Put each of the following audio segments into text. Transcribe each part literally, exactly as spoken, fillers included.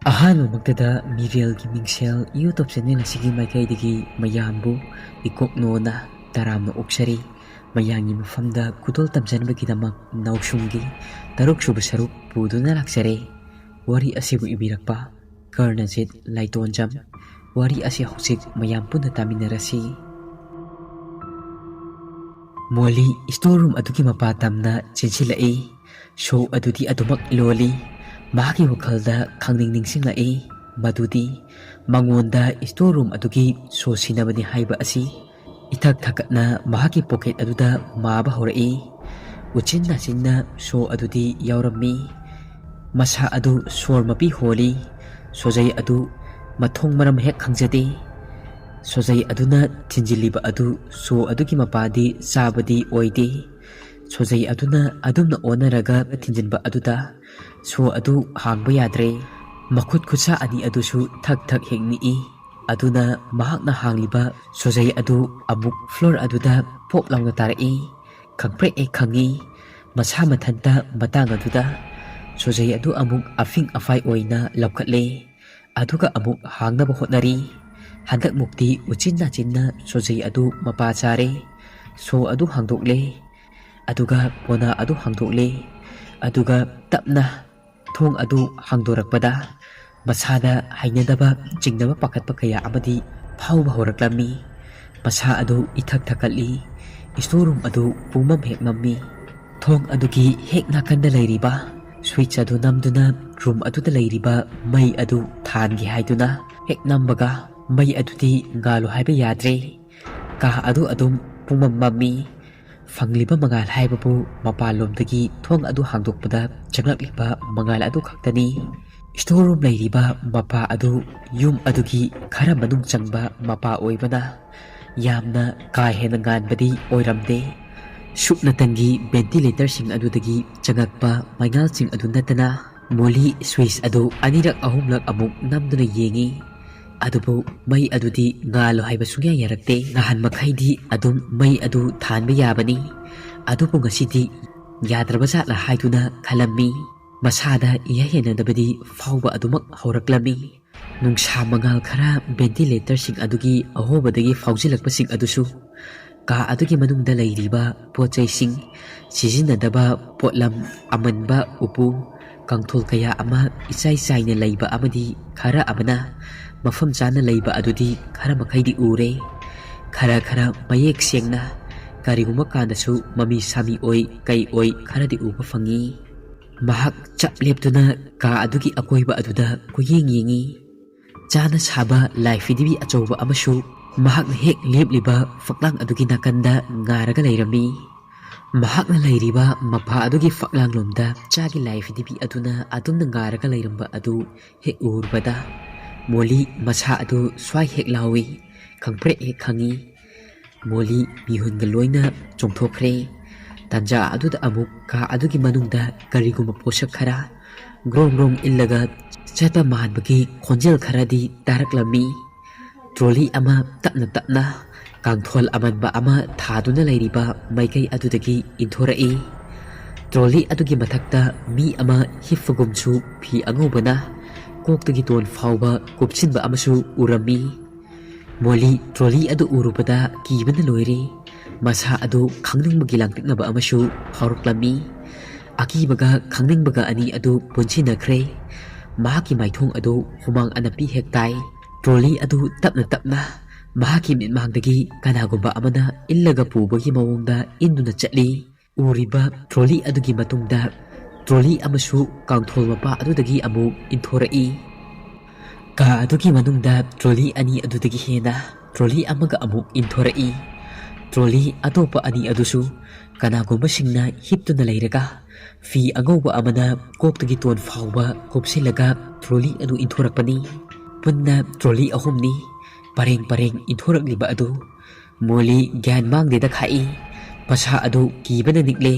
ꯑꯍꯥꯟꯕꯃꯛꯇꯗ ꯃꯤꯔꯦꯜꯒꯤ ꯃꯤꯡꯁꯦꯜ YouTube channel ꯑꯁꯤꯒꯤ ꯃꯥꯏꯀꯩꯗꯒꯤ ꯃꯌꯥꯝꯕꯨ ꯏꯀꯣꯛꯅꯣꯅ ꯇꯔꯥꯝꯅ ꯑꯣꯛꯆꯔꯤ꯫ ꯃꯌꯥꯝꯒꯤ ꯃꯐꯝꯗ ꯈꯨꯗꯣꯜ ꯇꯝꯖꯅꯕꯒꯤꯗꯃꯛ ꯅꯥꯎꯁꯨꯝꯒꯤ ꯇꯔꯨꯛ ꯁꯨꯕ ꯁꯔꯨꯛ ꯄꯨꯗꯨꯅ ꯂꯥꯛꯆꯔꯦ꯫ ꯋꯥꯔꯤ ꯑꯁꯤꯕꯨ ꯏꯕꯤꯔꯛꯄ ꯀꯔꯅꯖꯤꯠ ꯂꯥꯏꯇꯣꯟꯖꯝ꯫ ꯋꯥꯔꯤ ꯑꯁꯤ ꯍꯧꯖꯤꯛ ꯃꯌꯥꯝ ꯄꯨꯟꯅ ꯇꯥꯃꯤꯟꯅꯔꯁꯤ꯫ ꯃꯣꯂꯤ ꯁ꯭ꯇꯣꯔ ꯔꯨꯝ ꯑꯗꯨꯒꯤ ꯃꯄꯥ ꯇꯝꯅ ꯆꯦꯟꯁꯤꯜꯂꯛꯏ꯫ ꯁꯣ ꯑꯗꯨꯗꯤ ꯑꯗꯨꯃꯛ ꯂꯣꯜꯂꯤ꯫ ꯃꯍꯥꯛꯀꯤ ꯋꯥꯈꯜꯗ ꯈꯪꯅꯤꯡ ꯅꯤꯡꯁꯤꯡꯂꯛꯏ, ꯃꯗꯨꯗꯤ ꯃꯉꯣꯟꯗ ꯁ꯭ꯇꯣꯔ ꯔꯨꯝ ꯑꯗꯨꯒꯤ ꯁꯣ ꯁꯤꯟꯅꯕꯅꯤ ꯍꯥꯏꯕ ꯑꯁꯤ꯫ ꯏꯊꯛ ꯊꯛꯀꯠꯅ ꯃꯍꯥꯛꯀꯤ ꯄꯣꯀꯦꯠ ꯑꯗꯨꯗ ꯃꯥꯕ ꯍꯧꯔꯛꯏ꯫ ꯎꯆꯤꯟ ꯅꯥꯆꯤꯟꯅ ꯁꯣ ꯑꯗꯨꯗꯤ ꯌꯥꯎꯔꯝꯃꯤ꯫ ꯃꯁꯥ ꯑꯗꯨ ꯁꯣꯔ ꯃꯄꯤ ꯍꯣꯜꯂꯤ꯫ ꯁꯣꯖꯩ ꯑꯗꯨ ꯃꯊꯣꯡ ꯃꯔꯝ ꯍꯦꯛ ꯈꯪꯖꯗꯦ꯫ ꯁꯣꯖꯩ ꯑꯗꯨꯅ ꯊꯤꯟꯖꯤꯜꯂꯤꯕ ꯑꯗꯨ ꯁꯣ ꯑꯗꯨꯒꯤ ꯃꯄꯥꯗꯤ ꯆꯥꯕꯗꯤ ꯑꯣꯏꯗꯦ꯫ ꯁꯣꯖꯩ ꯑꯗꯨꯅ ꯑꯗꯨꯝꯅ ꯑꯣꯟꯅꯔꯒ ꯊꯤꯟꯖꯤꯟꯕ ꯑꯗꯨꯗ ꯁꯣ ꯑꯗꯨ ꯍꯥꯡꯕ ꯌꯥꯗ꯭ꯔꯦ꯫ ꯃꯈꯨꯠ ꯈꯨꯠꯁꯥ ꯑꯅꯤ ꯑꯗꯨꯁꯨ ꯊꯛ ꯊꯛ ꯍꯦꯛ ꯅꯤꯛꯏ꯫ ꯑꯗꯨꯅ ꯃꯍꯥꯛꯅ ꯍꯥꯡꯂꯤꯕ ꯁꯣꯖꯩ ꯑꯗꯨ ꯑꯃꯨꯛ ꯐ꯭ꯂꯣꯔ ꯑꯗꯨꯗ ꯄꯣꯞ ꯂꯥꯎꯅ ꯇꯥꯔꯛꯏ꯫ ꯈꯪꯄ꯭ꯔꯦꯛ ꯍꯦꯛ ꯈꯪꯉꯤ꯫ ꯃꯁꯥ ꯃꯊꯟꯇ ꯃꯇꯥꯡ ꯑꯗꯨꯗ ꯁꯣꯖꯩ ꯑꯗꯨ ꯑꯃꯨꯛ ꯑꯐꯤꯡ ꯑꯐꯥꯏ ꯑꯣꯏꯅ ꯂꯧꯈꯠꯂꯦ꯫ ꯑꯗꯨꯒ ꯑꯃꯨꯛ ꯍꯥꯡꯅꯕ ꯍꯣꯠꯅꯔꯤ꯫ ꯍꯟꯗꯛꯃꯨꯛꯇꯤ ꯎꯆꯤꯟ ꯅꯥꯆꯤꯟꯅ ꯁꯣꯖꯩ ꯑꯗꯨ ꯃꯄꯥ ꯆꯥꯔꯦ꯫ ꯁꯣ ꯑꯗꯨ ꯍꯥꯡꯗꯣꯛꯂꯦ꯫ ꯑꯗꯨꯒ ꯄꯣꯅꯥ ꯑꯗꯨ ꯍꯥꯡꯗꯣꯛꯂꯦ꯫ ꯑꯗꯨꯒ ꯇꯞꯅ ꯊꯣꯡ ꯑꯗꯨ ꯍꯥꯡꯗꯣꯔꯛꯄꯗ ꯃꯁꯥꯗ ꯍꯩꯅꯗꯕ, ꯆꯤꯡꯅꯕ, ꯄꯥꯈꯠꯄ ꯀꯌꯥ ꯑꯃꯗꯤ ꯐꯥꯎꯕ ꯍꯧꯔꯛꯂꯝꯃꯤ꯫ ꯃꯁꯥ ꯑꯗꯨ ꯏꯊꯛ ꯊꯛꯀꯠꯂꯤ꯫ ꯁ꯭ꯇꯣꯔ ꯔꯨꯝ ꯑꯗꯨ ꯄꯨꯡꯃꯝ ꯍꯦꯛ ꯃꯝꯃꯤ꯫ ꯊꯣꯡ ꯑꯗꯨꯒꯤ ꯍꯦꯛ ꯅꯥꯀꯟꯗ ꯂꯩꯔꯤꯕ ꯁ꯭ꯋꯤꯆ ꯑꯗꯨ ꯅꯝꯗꯨꯅ ꯔꯨꯝ ꯑꯗꯨꯗ ꯂꯩꯔꯤꯕ ꯃꯩ ꯑꯗꯨ ꯊꯥꯟꯒꯦ ꯍꯥꯏꯗꯨꯅ ꯍꯦꯛ ꯅꯝꯕꯒ ꯃꯩ ꯑꯗꯨꯗꯤ ꯉꯥꯜꯂꯨ ꯍꯥꯏꯕ ꯌꯥꯗ꯭ꯔꯦ꯫ ꯀꯥ ꯑꯗꯨ ꯑꯗꯨꯝ ꯄꯨꯡꯃꯝ ꯃꯝꯃꯤ꯫ ꯐꯪꯂꯤꯕ ꯃꯉꯥꯜ ꯍꯥꯏꯕꯕꯨ ꯃꯄꯥꯟꯂꯣꯝꯗꯒꯤ ꯊꯣꯡ ꯑꯗꯨ ꯍꯥꯡꯗꯣꯛꯄꯗ ꯆꯪꯂꯛꯂꯤꯕ ꯃꯉꯥꯜ ꯑꯗꯨ ꯈꯛꯇꯅꯤ꯫ ꯁ꯭ꯇꯣꯔ ꯔꯨꯝ ꯂꯩꯔꯤꯕ ꯃꯄꯥ ꯑꯗꯨ ꯌꯨꯝ ꯑꯗꯨꯒꯤ ꯈꯔ ꯃꯅꯨꯡ ꯆꯪꯕ ꯃꯄꯥ ꯑꯣꯏꯕꯅ ꯌꯥꯝꯅ ꯀꯥ ꯍꯦꯟꯅ ꯉꯥꯟꯕꯗꯤ ꯑꯣꯏꯔꯝꯗꯦ꯫ ꯁꯨꯞꯅꯇꯪꯒꯤ ꯚꯦꯟꯇꯤꯂꯦꯇꯔꯁꯤꯡ ꯑꯗꯨꯗꯒꯤ ꯆꯪꯉꯛꯄ ꯃꯩꯉꯥꯜꯁꯤꯡ ꯑꯗꯨ ꯅꯠꯇꯅ ꯃꯣꯂꯤ ꯁ꯭ꯋꯤꯆ ꯑꯗꯨ ꯑꯅꯤꯔꯛ ꯑꯍꯨꯝꯂꯛ ꯑꯃꯨꯛ ꯅꯝꯗꯨꯅ ꯌꯦꯡꯉꯤ꯫ ꯑꯗꯨꯕꯨ ꯃꯩ ꯑꯗꯨꯗꯤ ꯉꯥꯜꯂꯨ ꯍꯥꯏꯕ ꯁꯨꯡꯌꯥ ꯌꯥꯔꯛꯇꯦ꯫ ꯅꯍꯥꯟ ꯃꯈꯩꯗꯤ ꯑꯗꯨꯝ ꯃꯩ ꯑꯗꯨ ꯊꯥꯟꯕ ꯌꯥꯕꯅꯤ, ꯑꯗꯨꯕꯨ ꯉꯁꯤꯗꯤ ꯌꯥꯗ꯭ꯔꯕ ꯖꯥꯠꯂ ꯍꯥꯏꯗꯨꯅ ꯈꯜꯂꯝꯃꯤ꯫ ꯃꯁꯥꯗ ꯏꯍꯩ ꯍꯩꯅꯗꯕꯗꯤ ꯐꯥꯎꯕ ꯑꯗꯨꯃꯛ ꯍꯧꯔꯛꯂꯝꯃꯤ꯫ ꯅꯨꯡꯁꯥ ꯃꯉꯥꯜ ꯈꯔ ꯚꯦꯟꯇꯤꯂꯦꯇꯔꯁꯤꯡ ꯑꯗꯨꯒꯤ ꯑꯍꯣꯕꯗꯒꯤ ꯐꯥꯎꯖꯤꯜꯂꯛꯄꯁꯤꯡ ꯑꯗꯨꯁꯨ ꯀꯥ ꯑꯗꯨꯒꯤ ꯃꯅꯨꯡꯗ ꯂꯩꯔꯤꯕ ꯄꯣꯠ ꯆꯩꯁꯤꯡ, ꯁꯤꯖꯤꯟꯅꯗꯕ ꯄꯣꯠꯂꯝ, ꯑꯃꯟꯕ ꯎꯄꯨ, ꯀꯥꯡꯊꯣꯜ ꯀꯌꯥ ꯑꯃ ꯏꯆꯥꯏ ꯆꯥꯏꯅ ꯂꯩꯕ ꯑꯃꯗꯤ ꯈꯔ ꯑꯃꯅ ꯃꯐꯝ ꯆꯥꯅ ꯂꯩꯕ ꯑꯗꯨꯗꯤ ꯈꯔ ꯃꯈꯩꯗꯤ ꯎꯔꯦ꯫ ꯈꯔ ꯈꯔ ꯃꯌꯦꯛ ꯁꯦꯡꯅ, ꯀꯔꯤꯒꯨꯝꯕ ꯀꯥꯟꯗꯁꯨ ꯃꯃꯤ ꯁꯥꯃꯤ ꯑꯣꯏ ꯀꯩ ꯑꯣꯏ ꯈꯔꯗꯤ ꯎꯕ ꯐꯪꯉꯤ꯫ ꯃꯍꯥꯛ ꯆꯞ ꯂꯦꯞꯇꯨꯅ ꯀꯥ ꯑꯗꯨꯒꯤ ꯑꯀꯣꯏꯕ ꯑꯗꯨꯗ ꯀꯨꯌꯦꯡ ꯌꯦꯡꯉꯤ꯫ ꯆꯥꯅ ꯁꯥꯕ ꯂꯥꯏ ꯐꯤꯗꯤꯕꯤ ꯑꯆꯧꯕ ꯑꯃꯁꯨ ꯃꯍꯥꯛꯅ ꯍꯦꯛ ꯂꯦꯞꯂꯤꯕ ꯐꯛꯂꯥꯡ ꯑꯗꯨꯒꯤ ꯅꯥꯀꯟꯗ ꯉꯥꯔꯒ ꯂꯩꯔꯝꯃꯤ꯫ ꯃꯍꯥꯛꯅ ꯂꯩꯔꯤꯕ ꯃꯄꯥ ꯑꯗꯨꯒꯤ ꯐꯛꯂꯥꯡꯂꯣꯝꯗ ꯆꯥꯒꯤ ꯂꯥꯏ ꯐꯤꯗꯤꯕꯤ ꯑꯗꯨꯅ ꯑꯗꯨꯝꯅ ꯉꯥꯔꯒ ꯂꯩꯔꯝꯕ ꯑꯗꯨ ꯍꯦꯛ ꯎꯔꯨꯕꯗ ꯃꯣꯂꯤ ꯃꯁꯥ ꯑꯗꯨ ꯁ꯭ꯋꯥꯏ ꯍꯦꯛ ꯂꯥꯎꯏ, ꯈꯪꯄ꯭ꯔꯦꯛ ꯍꯦꯛ ꯈꯪꯏ꯫ ꯃꯣꯂꯤ ꯃꯤꯍꯨꯟꯒ ꯂꯣꯏꯅ ꯆꯣꯡꯊꯣꯛꯈ꯭ꯔꯦ꯫ ꯇꯥꯟꯖꯥ ꯑꯗꯨꯗ ꯑꯃꯨꯛ ꯀꯥ ꯑꯗꯨꯒꯤ ꯃꯅꯨꯡꯗ ꯀꯔꯤꯒꯨꯝꯕ ꯄꯣꯠꯁꯛ ꯈꯔ ꯒ꯭ꯔꯣꯡ ꯒ꯭ꯔꯣꯡ ꯏꯜꯂꯒ ꯆꯠꯄ ꯃꯥꯟꯕꯒꯤ ꯈꯣꯟꯖꯦꯜ ꯈꯔꯗꯤ ꯇꯥꯔꯛꯂꯝꯃꯤ꯫ ꯇ꯭ꯔꯣꯂꯤ ꯑꯃ ꯇꯞꯅ ꯇꯞꯅ ꯀꯥꯡꯊꯣꯜ ꯑꯃꯟꯕ ꯑꯃ ꯊꯥꯗꯨꯅ ꯂꯩꯔꯤꯕ ꯃꯥꯏꯀꯩ ꯑꯗꯨꯗꯒꯤ ꯏꯟꯊꯣꯔꯛꯏ꯫ ꯇ꯭ꯔꯣꯂꯤ ꯑꯗꯨꯒꯤ ꯃꯊꯛꯇ ꯃꯤ ꯑꯃ ꯍꯤꯞꯄꯒꯨꯝꯁꯨ ꯐꯤ ꯑꯉꯧꯕꯅ ꯀꯣꯛꯇꯒꯤ ꯇꯣꯟ ꯐꯥꯎꯕ ꯀꯨꯞꯁꯤꯟꯕ ꯑꯃꯁꯨ ꯎꯔꯝꯃꯤ꯫ ꯃꯣꯂꯤ ꯇ꯭ꯔꯣꯂꯤ ꯑꯗꯨ ꯎꯔꯨꯕꯗ ꯀꯤꯕꯅ ꯂꯣꯏꯔꯦ꯫ ꯃꯁꯥ ꯑꯗꯨ ꯈꯪꯅꯤꯡꯕꯒꯤ ꯂꯥꯡꯇꯛꯅꯕ ꯑꯃꯁꯨ ꯐꯥꯎꯔꯛꯂꯝꯃꯤ꯫ ꯑꯀꯤꯕꯒ ꯈꯪꯅꯤꯡꯕꯒ ꯑꯅꯤ ꯑꯗꯨ ꯄꯨꯟꯁꯤꯟꯅꯈ꯭ꯔꯦ꯫ ꯃꯍꯥꯛꯀꯤ ꯃꯥꯏꯊꯣꯡ ꯑꯗꯨ ꯍꯨꯃꯥꯡ ꯑꯅꯞꯄꯤ ꯍꯦꯛ ꯇꯥꯏ꯫ ꯇ꯭ꯔꯣꯂꯤ ꯑꯗꯨ ꯇꯞꯅ ꯇꯞꯅ ꯃꯍꯥꯛꯀꯤ ꯃꯤꯠꯃꯥꯡꯗꯒꯤ ꯀꯅꯥꯒꯨꯝꯕ ꯑꯃꯅ ꯏꯜꯂꯒ ꯄꯨꯕꯒꯤ ꯃꯑꯣꯡꯗ ꯏꯟꯗꯨꯅ ꯆꯠꯂꯤ꯫ ꯎꯔꯤꯕ ꯇ꯭ꯔꯣꯂꯤ ꯑꯗꯨꯒꯤ ꯃꯇꯨꯡꯗ ꯇ꯭ꯔꯣꯂꯤ ꯑꯃꯁꯨ ꯀꯥꯡꯊꯣꯜ ꯃꯄꯥ ꯑꯗꯨꯗꯒꯤ ꯑꯃꯨꯛ ꯏꯟꯊꯣꯔꯛꯏ꯫ ꯀꯥ ꯑꯗꯨꯒꯤ ꯃꯅꯨꯡꯗ ꯇ꯭ꯔꯣꯂꯤ ꯑꯅꯤ ꯑꯗꯨꯗꯒꯤ ꯍꯦꯟꯅ ꯇ꯭ꯔꯣꯂꯤ ꯑꯃꯒ ꯑꯃꯨꯛ ꯏꯟꯊꯣꯔꯛꯏ꯫ ꯇ꯭ꯔꯣꯂꯤ ꯑꯇꯣꯞꯄ ꯑꯅꯤ ꯑꯗꯨꯁꯨ ꯀꯅꯥꯒꯨꯝꯕꯁꯤꯡꯅ ꯍꯤꯞꯇꯨꯅ ꯂꯩꯔꯒ ꯐꯤ ꯑꯉꯧꯕ ꯑꯃꯅ ꯀꯣꯛꯇꯒꯤ ꯇꯣꯟ ꯐꯥꯎꯕ ꯀꯨꯞꯁꯤꯜꯂꯒ ꯇ꯭ꯔꯣꯂꯤ ꯑꯗꯨ ꯏꯟꯊꯣꯔꯛꯄꯅꯤ꯫ ꯄꯨꯟꯅ ꯇ꯭ꯔꯣꯂꯤ ꯑꯍꯨꯝꯅꯤ ꯄꯔꯦꯡ ꯄꯔꯦꯡ ꯏꯟꯊꯣꯔꯛꯂꯤꯕ ꯑꯗꯨ꯫ ꯃꯣꯂꯤ ꯒ꯭ꯌꯥꯟ ꯃꯥꯡꯗꯦꯗ ꯈꯥꯛꯏ꯫ ꯃꯁꯥ ꯑꯗꯨ ꯀꯤꯕꯅ ꯅꯤꯛꯂꯦ꯫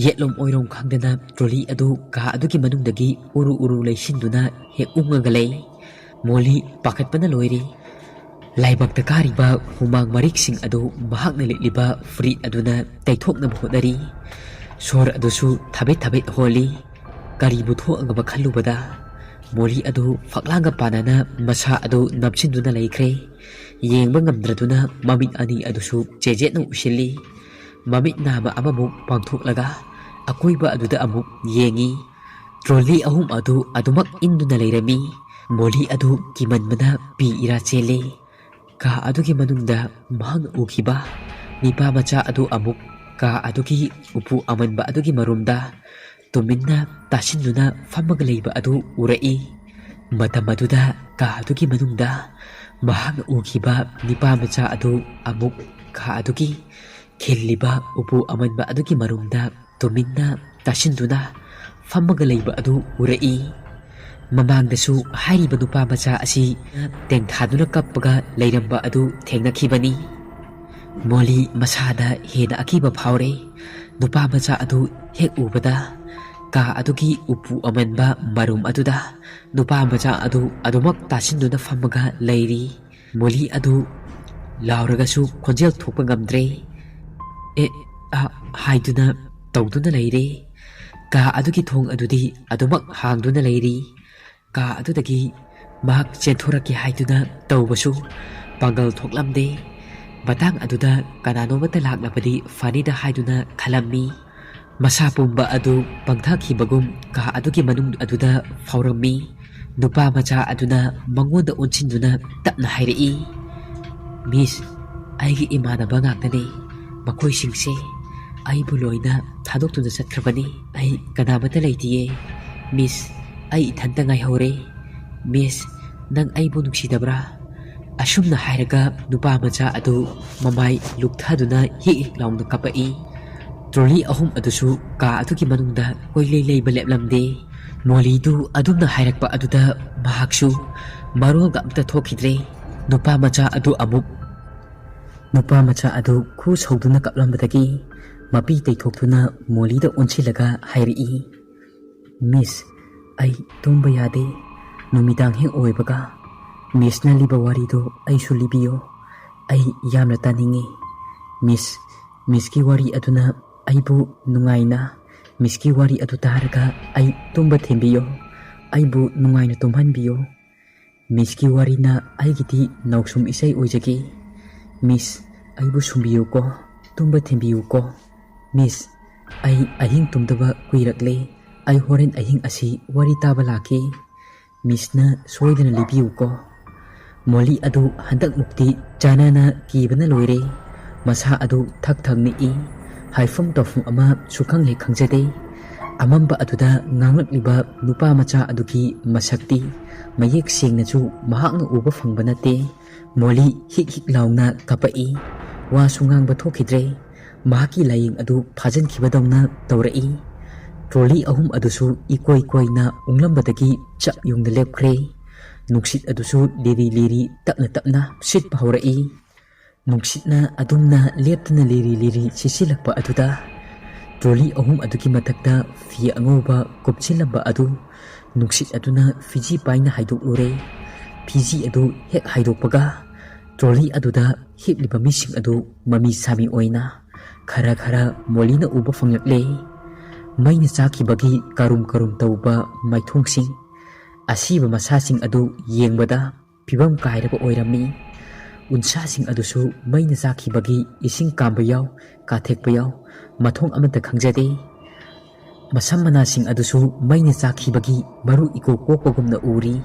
ꯌꯦꯠꯂꯣꯝ ꯑꯣꯏꯔꯣꯝ ꯈꯪꯗꯅ ꯇ꯭ꯔꯣꯂꯤ ꯑꯗꯨ ꯀꯥ ꯑꯗꯨꯒꯤ ꯃꯅꯨꯡꯗꯒꯤ ꯎꯔꯨ ꯎꯔꯨ ꯂꯩꯁꯤꯟꯗꯨꯅ ꯍꯦꯛ ꯎꯪꯉꯒ ꯂꯩ꯫ ꯃꯣꯂꯤ ꯄꯥꯈꯠꯄꯅ ꯂꯣꯏꯔꯦ꯫ ꯂꯥꯏꯕꯛꯇ ꯀꯥꯔꯤꯕ ꯍꯨꯃꯥꯡ ꯃꯔꯤꯛꯁꯤꯡ ꯑꯗꯨ ꯃꯍꯥꯛꯅ ꯂꯤꯠꯂꯤꯕ ꯐꯨꯔꯤꯠ ꯑꯗꯨꯅ ꯇꯩꯊꯣꯛꯅꯕ ꯍꯣꯠꯅꯔꯤ꯫ ꯁꯣꯔ ꯑꯗꯨꯁꯨ ꯊꯕꯦꯠ ꯊꯕꯦꯠ ꯍꯣꯜꯂꯤ꯫ ꯀꯔꯤꯕꯨ ꯊꯣꯛꯑꯒꯕ ꯈꯜꯂꯨꯕꯗ ꯃꯣꯂꯤ ꯑꯗꯨ ꯐꯛꯂꯥꯡꯒ ꯄꯥꯟꯅꯅ ꯃꯁꯥ ꯑꯗꯨ ꯅꯞꯁꯤꯟꯗꯨꯅ ꯂꯩꯈ꯭ꯔꯦ꯫ ꯌꯦꯡꯕ ꯉꯝꯗ꯭ꯔꯗꯨꯅ ꯃꯃꯤꯠ ꯑꯅꯤ ꯑꯗꯨꯁꯨ ꯆꯦꯖꯦꯠꯅ ꯎꯏꯁꯤꯜꯂꯤ꯫ ꯃꯃꯤꯠ ꯅꯥꯃ ꯑꯃꯃꯨꯛ ꯄꯥꯡꯊꯣꯛꯂꯒ ꯑꯀꯣꯏꯕ ꯑꯗꯨꯗ ꯑꯃꯨꯛ ꯌꯦꯡꯉꯤ꯫ ꯇ꯭ꯔꯣꯂꯤ ꯑꯍꯨꯝ ꯑꯗꯨ ꯑꯗꯨꯃꯛ ꯏꯟꯗꯨꯅ ꯂꯩꯔꯝꯃꯤ꯫ ꯃꯣꯂꯤ ꯑꯗꯨ ꯀꯤꯃꯟꯕꯅ ꯄꯤ ꯏꯔꯥ ꯆꯦꯜꯂꯤ꯫ ꯀꯥ ꯑꯗꯨꯒꯤ ꯃꯅꯨꯡꯗ ꯃꯍꯥꯛꯅ ꯎꯈꯤꯕ ꯅꯤꯄꯥ ꯃꯆꯥ ꯑꯗꯨ ꯑꯃꯨꯛ ꯀꯥ ꯑꯗꯨꯒꯤ ꯎꯄꯨ ꯑꯃꯟꯕ ꯑꯗꯨꯒꯤ ꯃꯔꯨꯝꯗ ꯇꯨꯃꯤꯟꯅ ꯇꯥꯁꯤꯟꯗꯨꯅ ꯐꯝꯃꯒ ꯂꯩꯕ ꯑꯗꯨ ꯎꯔꯛꯏ꯫ ꯃꯇꯝ ꯑꯗꯨꯗ ꯀꯥ ꯑꯗꯨꯒꯤ ꯃꯅꯨꯡꯗ ꯃꯍꯥꯛꯅ ꯎꯈꯤꯕ ꯅꯤꯄꯥ ꯃꯆꯥ ꯑꯗꯨ ꯑꯃꯨꯛ ꯀꯥ ꯑꯗꯨꯒꯤ ꯈꯤꯜꯂꯤꯕ ꯎꯄꯨ ꯑꯃꯟꯕ ꯑꯗꯨꯒꯤ ꯃꯔꯨꯝꯗ ꯇꯨꯃꯤꯟꯅ ꯇꯥꯁꯤꯟꯗꯨꯅ ꯐꯝꯃꯒ ꯂꯩꯕ ꯑꯗꯨ ꯎꯔꯛꯏ꯫ ꯃꯃꯥꯡꯗꯁꯨ ꯍꯥꯏꯔꯤꯕ ꯅꯨꯄꯥ ꯃꯆꯥ ꯑꯁꯤ ꯇꯦꯡꯊꯥꯗꯨꯅ ꯀꯞꯄꯒ ꯂꯩꯔꯝꯕ ꯑꯗꯨ ꯊꯦꯡꯅꯈꯤꯕꯅꯤ꯫ ꯃꯣꯂꯤ ꯃꯁꯥꯗ ꯍꯦꯟꯅ ꯑꯀꯤꯕ ꯐꯥꯎꯔꯦ꯫ ꯅꯨꯄꯥ ꯃꯆꯥ ꯑꯗꯨ ꯍꯦꯛ ꯎꯕꯗ ꯀꯥ ꯑꯗꯨꯒꯤ ꯎꯄꯨ ꯑꯃꯟꯕ ꯃꯔꯨꯝ ꯑꯗꯨꯗ ꯅꯨꯄꯥ ꯃꯆꯥ ꯑꯗꯨ ꯑꯗꯨꯃꯛ ꯇꯥꯁꯤꯟꯗꯨꯅ ꯐꯝꯃꯒ ꯂꯩꯔꯤ꯫ ꯃꯣꯂꯤ ꯑꯗꯨ ꯂꯥꯎꯔꯒꯁꯨ ꯈꯣꯟꯖꯦꯜ ꯊꯣꯛꯄ ꯉꯝꯗ꯭ꯔꯦ꯫ "ꯑꯦ, ꯑ," ꯍꯥꯏꯗꯨꯅ ꯇꯧꯗꯨꯅ ꯂꯩꯔꯦ꯫ ꯀꯥ ꯑꯗꯨꯒꯤ ꯊꯣꯡ ꯑꯗꯨꯗꯤ ꯑꯗꯨꯃꯛ ꯍꯥꯡꯗꯨꯅ ꯂꯩꯔꯤ꯫ ꯀꯥ ꯑꯗꯨꯗꯒꯤ ꯃꯍꯥꯛ ꯆꯦꯟꯊꯣꯔꯛꯀꯦ ꯍꯥꯏꯗꯨꯅ ꯇꯧꯕꯁꯨ ꯄꯥꯡꯒꯜ ꯊꯣꯛꯂꯝꯗꯦ꯫ ꯃꯇꯥꯡ ꯑꯗꯨꯗ ꯀꯅꯥꯅꯣꯃꯇ ꯂꯥꯛꯂꯕꯗꯤ ꯐꯅꯤꯗ ꯍꯥꯏꯗꯨꯅ ꯈꯜꯂꯝꯃꯤ꯫ ꯃꯁꯥ ꯄꯨꯝꯕ ꯑꯗꯨ ꯄꯪꯊꯈꯤꯕꯒꯨꯝ ꯀꯥ ꯑꯗꯨꯒꯤ ꯃꯅꯨꯡ ꯑꯗꯨꯗ ꯐꯥꯎꯔꯝꯃꯤ꯫ ꯅꯨꯄꯥ ꯃꯆꯥ ꯑꯗꯨꯅ ꯃꯉꯣꯟꯗ ꯑꯣꯟꯁꯤꯟꯗꯨꯅ ꯇꯞꯅ ꯍꯥꯏꯔꯛꯏ, "ꯃꯤꯁ, ꯑꯩꯒꯤ ꯏꯃꯥꯟꯅꯕ ꯉꯥꯛꯇꯅꯤ꯫ ꯃꯈꯣꯏꯁꯤꯡꯁꯦ ꯑꯩꯕꯨ ꯂꯣꯏꯅ ꯊꯥꯗꯣꯛꯇꯨꯅ ꯆꯠꯈ꯭ꯔꯕꯅꯤ꯫ ꯑꯩ ꯀꯅꯥꯃꯠꯇ ꯂꯩꯇꯤꯌꯦ꯫ ꯃꯤꯁ, ꯑꯩ ꯏꯊꯟꯇ ꯉꯥꯏꯍꯧꯔꯦ꯫ ꯃꯤꯁ, ꯅꯪ ꯑꯩꯕꯨ ꯅꯨꯡꯁꯤꯗꯕ꯭ꯔꯥ?" ꯑꯁꯨꯝꯅ ꯍꯥꯏꯔꯒ ꯅꯨꯄꯥ ꯃꯆꯥ ꯑꯗꯨ ꯃꯃꯥꯏ ꯂꯨꯛꯊꯗꯨꯅ ꯍꯤꯛ ꯍꯤꯛ ꯂꯥꯎꯅ ꯀꯞꯄꯛꯏ꯫ ꯇ꯭ꯔꯣꯂꯤ ꯑꯍꯨꯝ ꯑꯗꯨꯁꯨ ꯀꯥ ꯑꯗꯨꯒꯤ ꯃꯅꯨꯡꯗ ꯀꯣꯏꯂꯩ ꯂꯩꯕ ꯂꯦꯞꯂꯝꯗꯦ꯫ ꯃꯣꯂꯤꯗꯨ ꯑꯗꯨꯝꯅ ꯍꯥꯏꯔꯛꯄ ꯑꯗꯨꯗ ꯃꯍꯥꯛꯁꯨ ꯃꯔꯣꯜꯒ ꯑꯝꯇ ꯊꯣꯛꯈꯤꯗ꯭ꯔꯦ꯫ ꯅꯨꯄꯥ ꯃꯆꯥ ꯑꯗꯨ ꯑꯃꯨꯛ, ꯅꯨꯄꯥ ꯃꯆꯥ ꯑꯗꯨ ꯈꯨ ꯁꯧꯗꯨꯅ ꯀꯞꯂꯝꯕꯗꯒꯤ ꯃꯄꯤ ꯇꯩꯊꯣꯛꯇꯨꯅ ꯃꯣꯂꯤꯗ ꯑꯣꯟꯁꯤꯜꯂꯒ ꯍꯥꯏꯔꯛꯏ, "ꯃꯤꯁ, ꯑꯩ ꯇꯨꯝꯕ ꯌꯥꯗꯦ꯫ ꯅꯨꯃꯤꯗꯥꯡ ꯍꯦꯛ ꯑꯣꯏꯕꯒ ꯃꯤꯁꯅ ꯂꯤꯕ ꯋꯥꯔꯤꯗꯣ ꯑꯩꯁꯨ ꯂꯤꯕꯤꯌꯣ꯫ ꯑꯩ ꯌꯥꯝꯅ ꯇꯥꯅꯤꯡꯉꯤ꯫ ꯃꯤꯁ, ꯃꯤꯁꯀꯤ ꯋꯥꯔꯤ ꯑꯗꯨꯅ ꯑꯩꯕꯨ ꯅꯨꯡꯉꯥꯏꯅ ꯃꯤꯁꯀꯤ ꯋꯥꯔꯤ ꯑꯗꯨ ꯇꯥꯔꯒ ꯑꯩ ꯇꯨꯝꯕ ꯊꯦꯝꯕꯤꯌꯣ꯫ ꯑꯩꯕꯨ ꯅꯨꯡꯉꯥꯏꯅ ꯇꯨꯝꯍꯟꯕꯤꯌꯣ꯫ ꯃꯤꯁꯀꯤ ꯋꯥꯔꯤꯅ ꯑꯩꯒꯤꯗꯤ ꯅꯥꯎꯁꯨꯝ ꯏꯁꯩ ꯑꯣꯏꯖꯒꯦ꯫ ꯃꯤꯁ, ꯑꯩꯕꯨ ꯁꯨꯝꯕꯤꯌꯨꯀꯣ, ꯇꯨꯝꯕ ꯊꯦꯝꯕꯤꯌꯨꯀꯣ꯫ ꯃꯤꯁ, ꯑꯩ ꯑꯍꯤꯡ ꯇꯨꯝꯗꯕ ꯀꯨꯏꯔꯛꯂꯦ꯫ ꯑꯩ ꯍꯣꯔꯦꯟ ꯑꯍꯤꯡ ꯑꯁꯤ ꯋꯥꯔꯤ ꯇꯥꯕ ꯂꯥꯛꯀꯦ꯫ ꯃꯤꯁꯅ ꯁꯣꯏꯗꯅ ꯂꯤꯕꯤꯌꯨꯀꯣ꯫ ꯃꯣꯂꯤ ꯑꯗꯨ ꯍꯟꯗꯛꯃꯨꯛꯇꯤ ꯆꯥꯅꯥꯅ ꯀꯤꯕꯅ ꯂꯣꯏꯔꯦ꯫ ꯃꯁꯥ ꯑꯗꯨ ꯊꯛ ꯊꯛ ꯅꯤꯛꯏ꯫ ꯍꯥꯏꯐꯝ ꯇꯧꯐꯝ ꯑꯃ ꯁꯨꯈꯪ ꯍꯦꯛ ꯈꯪꯖꯗꯦ꯫ ꯑꯃꯝꯕ ꯑꯗꯨꯗ ꯉꯥꯡꯂꯛꯂꯤꯕ ꯅꯨꯄꯥ ꯃꯆꯥ ꯑꯗꯨꯒꯤ ꯃꯁꯛꯇꯤ ꯃꯌꯦꯛ ꯁꯦꯡꯅꯁꯨ ꯃꯍꯥꯛꯅ ꯎꯕ ꯐꯪꯕ ꯅꯠꯇꯦ꯫ ꯃꯣꯂꯤ ꯍꯤꯛ ꯍꯤꯛ ꯂꯥꯎꯅ ꯀꯞꯄꯛꯏ꯫ ꯋꯥꯁꯨ ꯉꯥꯡꯕ ꯊꯣꯛꯈꯤꯗ꯭ꯔꯦ꯫ ꯃꯍꯥꯛꯀꯤ ꯂꯥꯏꯌꯦꯡ ꯑꯗꯨ ꯐꯥꯖꯤꯟꯈꯤꯕꯗꯧꯅ ꯇꯧꯔꯛꯏ꯫ ꯇ꯭ꯔꯣꯂꯤ ꯑꯍꯨꯝ ꯑꯗꯨꯁꯨ ꯏꯀꯣꯏ ꯀꯣꯏꯅ ꯎꯪꯂꯝꯕꯗꯒꯤ ꯆꯞ ꯌꯨꯡꯅ ꯂꯦꯞꯈ꯭ꯔꯦ꯫ ꯅꯨꯡꯁꯤꯠ ꯑꯗꯨꯁꯨ ꯂꯤꯔꯤ ꯂꯤꯔꯤ ꯇꯞꯅ ꯇꯞꯅ ꯁꯤꯠꯄ ꯍꯧꯔꯛꯏ꯫ ꯅꯨꯡꯁꯤꯠꯅ ꯑꯗꯨꯝꯅ ꯂꯦꯞꯇꯅ ꯂꯤꯔꯤ ꯂꯤꯔꯤ ꯁꯤꯠꯆꯤꯜꯂꯛꯄ ꯑꯗꯨꯗ ꯇ꯭ꯔꯣꯂꯤ ꯑꯍꯨꯝ ꯑꯗꯨꯒꯤ ꯃꯊꯛꯇ ꯐꯤ ꯑꯉꯧꯕ ꯀꯨꯞꯁꯤꯜꯂꯝꯕ ꯑꯗꯨ ꯅꯨꯡꯁꯤꯠ ꯑꯗꯨꯅ ꯐꯤꯖꯤ ꯄꯥꯏꯅ ꯍꯥꯏꯗꯣꯛꯂꯨꯔꯦ꯫ ꯐꯤꯖꯤ ꯑꯗꯨ ꯍꯦꯛ ꯍꯥꯏꯗꯣꯛꯄꯒ ꯇ꯭ꯔꯣꯂꯤ ꯑꯗꯨꯗ ꯍꯤꯞꯂꯤꯕ ꯃꯤꯁꯤꯡ ꯑꯗꯨ ꯃꯃꯤ ꯁꯥꯃꯤ ꯑꯣꯏꯅ ꯈꯔ ꯈꯔ ꯃꯣꯂꯤꯅ ꯎꯕ ꯐꯪꯂꯛꯂꯦ꯫ ꯃꯩꯅ ꯆꯥꯛꯈꯤꯕꯒꯤ ꯀꯔꯨꯝ ꯀꯔꯨꯝ ꯇꯧꯕ ꯃꯥꯏꯊꯣꯡꯁꯤꯡ, ꯑꯁꯤꯕ ꯃꯁꯥꯁꯤꯡ ꯑꯗꯨ ꯌꯦꯡꯕꯗ ꯐꯤꯕꯝ ꯀꯥꯏꯔꯕ ꯑꯣꯏꯔꯝꯃꯤ꯫ ꯎꯟꯁꯥꯁꯤꯡ ꯑꯗꯨꯁꯨ ꯃꯩꯅ ꯆꯥꯛꯈꯤꯕꯒꯤ ꯏꯁꯤꯡ ꯀꯥꯝꯕ ꯌꯥꯎ, ꯀꯥꯊꯦꯛꯄ ꯌꯥꯎ, ꯃꯊꯣꯡ ꯑꯃꯠꯇ ꯈꯪꯖꯗꯦ꯫ ꯃꯁꯝ ꯃꯅꯥꯁꯤꯡ ꯑꯗꯨꯁꯨ ꯃꯩꯅ ꯆꯥꯛꯈꯤꯕꯒꯤ ꯃꯔꯨ ꯏꯀꯣꯛ ꯀꯣꯛꯄꯒꯨꯝꯅ ꯎꯔꯤ꯫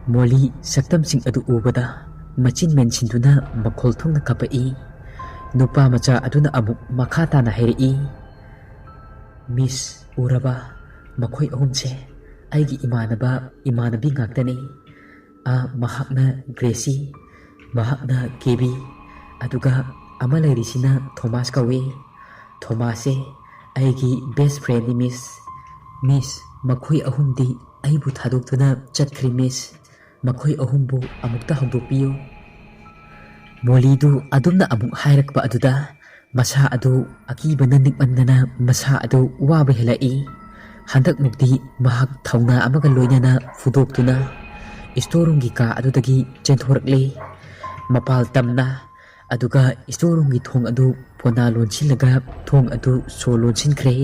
ꯃꯣꯂꯤ ꯁꯛꯇꯝꯁꯤꯡ ꯑꯗꯨ ꯎꯕꯗ ꯃꯆꯤꯟ ꯃꯦꯟꯁꯤꯟꯗꯨꯅ ꯃꯈꯣꯜ ꯊꯣꯛꯅ ꯀꯞꯄꯛꯏ꯫ ꯅꯨꯄꯥ ꯃꯆꯥ ꯑꯗꯨꯅ ꯑꯃꯨꯛ ꯃꯈꯥ ꯇꯥꯅ ꯍꯥꯏꯔꯛꯏ, "ꯃꯤꯁ, ꯎꯔꯕ? ꯃꯈꯣꯏ ꯑꯍꯨꯝꯁꯦ ꯑꯩꯒꯤ ꯏꯃꯥꯟꯅꯕ, ꯏꯃꯥꯟꯅꯕꯤ ꯉꯥꯛꯇꯅꯤ꯫ ꯑ, ꯃꯍꯥꯛꯅ ꯒ꯭ꯔꯦꯁꯤ, ꯃꯍꯥꯛꯅ ꯀꯦꯕꯤ, ꯑꯗꯨꯒ ꯑꯃ ꯂꯩꯔꯤꯁꯤꯅ ꯊꯣꯃꯥꯁ ꯀꯧꯏ꯫ ꯊꯣꯃꯥꯁꯁꯦ ꯑꯩꯒꯤ ꯕꯦꯁ ꯐ꯭ꯔꯦꯟꯅꯤ, ꯃꯤꯁ꯫ ꯃꯤꯁ, ꯃꯈꯣꯏ ꯑꯍꯨꯝꯗꯤ ꯑꯩꯕꯨ ꯊꯥꯗꯣꯛꯇꯨꯅ ꯆꯠꯈ꯭ꯔꯦ, ꯃꯤꯁ꯫ ꯃꯈꯣꯏ ꯑꯍꯨꯝꯕꯨ ꯑꯃꯨꯛꯇ ꯍꯧꯗꯣꯛꯄꯤꯌꯨ꯫" ꯃꯣꯂꯤꯗꯨ ꯑꯗꯨꯝꯅ ꯑꯃꯨꯛ ꯍꯥꯏꯔꯛꯄ ꯑꯗꯨꯗ ꯃꯁꯥ ꯑꯗꯨ ꯑꯀꯤꯕꯅ ꯅꯤꯛꯃꯟꯗꯅ ꯃꯁꯥ ꯑꯗꯨ ꯋꯥꯕ ꯍꯦꯜꯂꯛꯏ꯫ ꯍꯟꯗꯛꯃꯨꯛꯇꯤ ꯃꯍꯥꯛ ꯊꯧꯅꯥ ꯑꯃꯒ ꯂꯣꯏꯅꯅ ꯐꯨꯗꯣꯛꯇꯨꯅ ꯏꯁꯇꯣꯔ ꯔꯨꯝꯒꯤ ꯀꯥ ꯑꯗꯨꯗꯒꯤ ꯆꯦꯟꯊꯣꯔꯛꯂꯦ꯫ ꯃꯄꯥꯜ ꯇꯝꯅ, ꯑꯗꯨꯒ ꯏꯁꯇꯣꯔ ꯔꯨꯝꯒꯤ ꯊꯣꯡ ꯑꯗꯨ ꯄꯣꯅꯥ ꯂꯣꯟꯁꯤꯜꯂꯒ ꯊꯣꯡ ꯑꯗꯨ ꯁꯣ ꯂꯣꯟꯁꯤꯟꯈ꯭ꯔꯦ꯫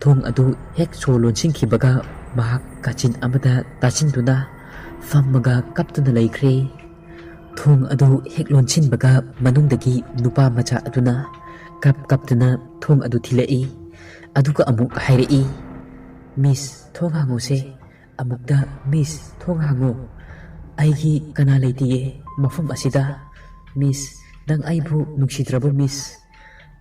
ꯊꯣꯡ ꯑꯗꯨ ꯍꯦꯛ ꯁꯣ ꯂꯣꯟꯁꯤꯟꯈꯤꯕꯒ ꯃꯍꯥꯛ ꯀꯥꯆꯤꯟ ꯑꯃꯗ ꯇꯥꯁꯤꯟꯗꯨꯅ ꯐꯝꯃꯒ ꯀꯞꯇꯨꯅ ꯂꯩꯈ꯭ꯔꯦ꯫ ꯊꯣꯡ ꯑꯗꯨ ꯍꯦꯛ ꯂꯣꯟꯁꯤꯟꯕꯒ ꯃꯅꯨꯡꯗꯒꯤ ꯅꯨꯄꯥ ꯃꯆꯥ ꯑꯗꯨꯅ ꯀꯞ ꯀꯞꯇꯨꯅ ꯊꯣꯡ ꯑꯗꯨ ꯊꯤꯜꯂꯛꯏ꯫ ꯑꯗꯨꯒ ꯑꯃꯨꯛ ꯍꯥꯏꯔꯛꯏ, "ꯃꯤꯁ, ꯊꯣꯡ ꯍꯥꯡꯉꯨꯁꯦ꯫ ꯑꯃꯨꯛꯇ, ꯃꯤꯁ, ꯊꯣꯡ ꯍꯥꯡꯉꯨ꯫ ꯑꯩꯒꯤ ꯀꯅꯥ ꯂꯩꯇꯤꯌꯦ ꯃꯐꯝ ꯑꯁꯤꯗ꯫ ꯃꯤꯁ, ꯅꯪ ꯑꯩꯕꯨ ꯅꯨꯡꯁꯤꯗ꯭ꯔꯕꯣ, ꯃꯤꯁ?"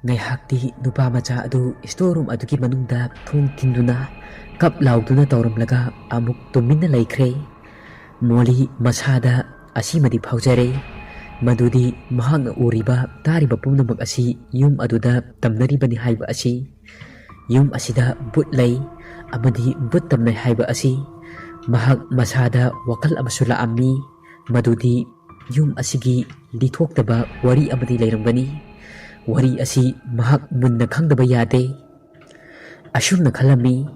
ꯉꯥꯏꯍꯥꯛꯇꯤ ꯅꯨꯄꯥ ꯃꯆꯥ ꯑꯗꯨ ꯁ꯭ꯇꯣꯔ ꯔꯨꯝ ꯑꯗꯨꯒꯤ ꯃꯅꯨꯡꯗ ꯊꯣꯡ ꯊꯤꯟꯗꯨꯅ ꯀꯞ ꯂꯥꯎꯗꯨꯅ ꯇꯧꯔꯝꯂꯒ ꯑꯃꯨꯛ ꯇꯨꯃꯤꯟꯅ ꯂꯩꯈ꯭ꯔꯦ꯫ ꯃꯣꯂꯤ ꯃꯁꯥꯗ ꯑꯁꯤꯃꯗꯤ ꯐꯥꯎꯖꯔꯦ, ꯃꯗꯨꯗꯤ ꯃꯍꯥꯛꯅ ꯎꯔꯤꯕ ꯇꯥꯔꯤꯕ ꯄꯨꯝꯅꯃꯛ ꯑꯁꯤ ꯌꯨꯝ ꯑꯗꯨꯗ ꯇꯝꯅꯔꯤꯕꯅꯤ ꯍꯥꯏꯕ ꯑꯁꯤ꯫ ꯌꯨꯝ ꯑꯁꯤꯗ ꯚꯨꯠ ꯂꯩ ꯑꯃꯗꯤ ꯚꯨꯠ ꯇꯝꯅꯩ ꯍꯥꯏꯕ ꯑꯁꯤ ꯃꯍꯥꯛ ꯃꯁꯥꯗ ꯋꯥꯈꯜ ꯑꯃꯁꯨ ꯂꯥꯛꯑꯝꯃꯤ, ꯃꯗꯨꯗꯤ ꯌꯨꯝ ꯑꯁꯤꯒꯤ ꯂꯤꯊꯣꯛꯇꯕ ꯋꯥꯔꯤ ꯑꯃꯗꯤ ꯂꯩꯔꯝꯒꯅꯤ꯫ ꯋꯥꯔꯤ ꯑꯁꯤ ꯃꯍꯥꯛ ꯃꯨꯟꯅ ꯈꯪꯗꯕ ꯌꯥꯗꯦ꯫ ꯑꯁꯨꯝꯅ ꯈꯜꯂꯝꯃꯤ꯫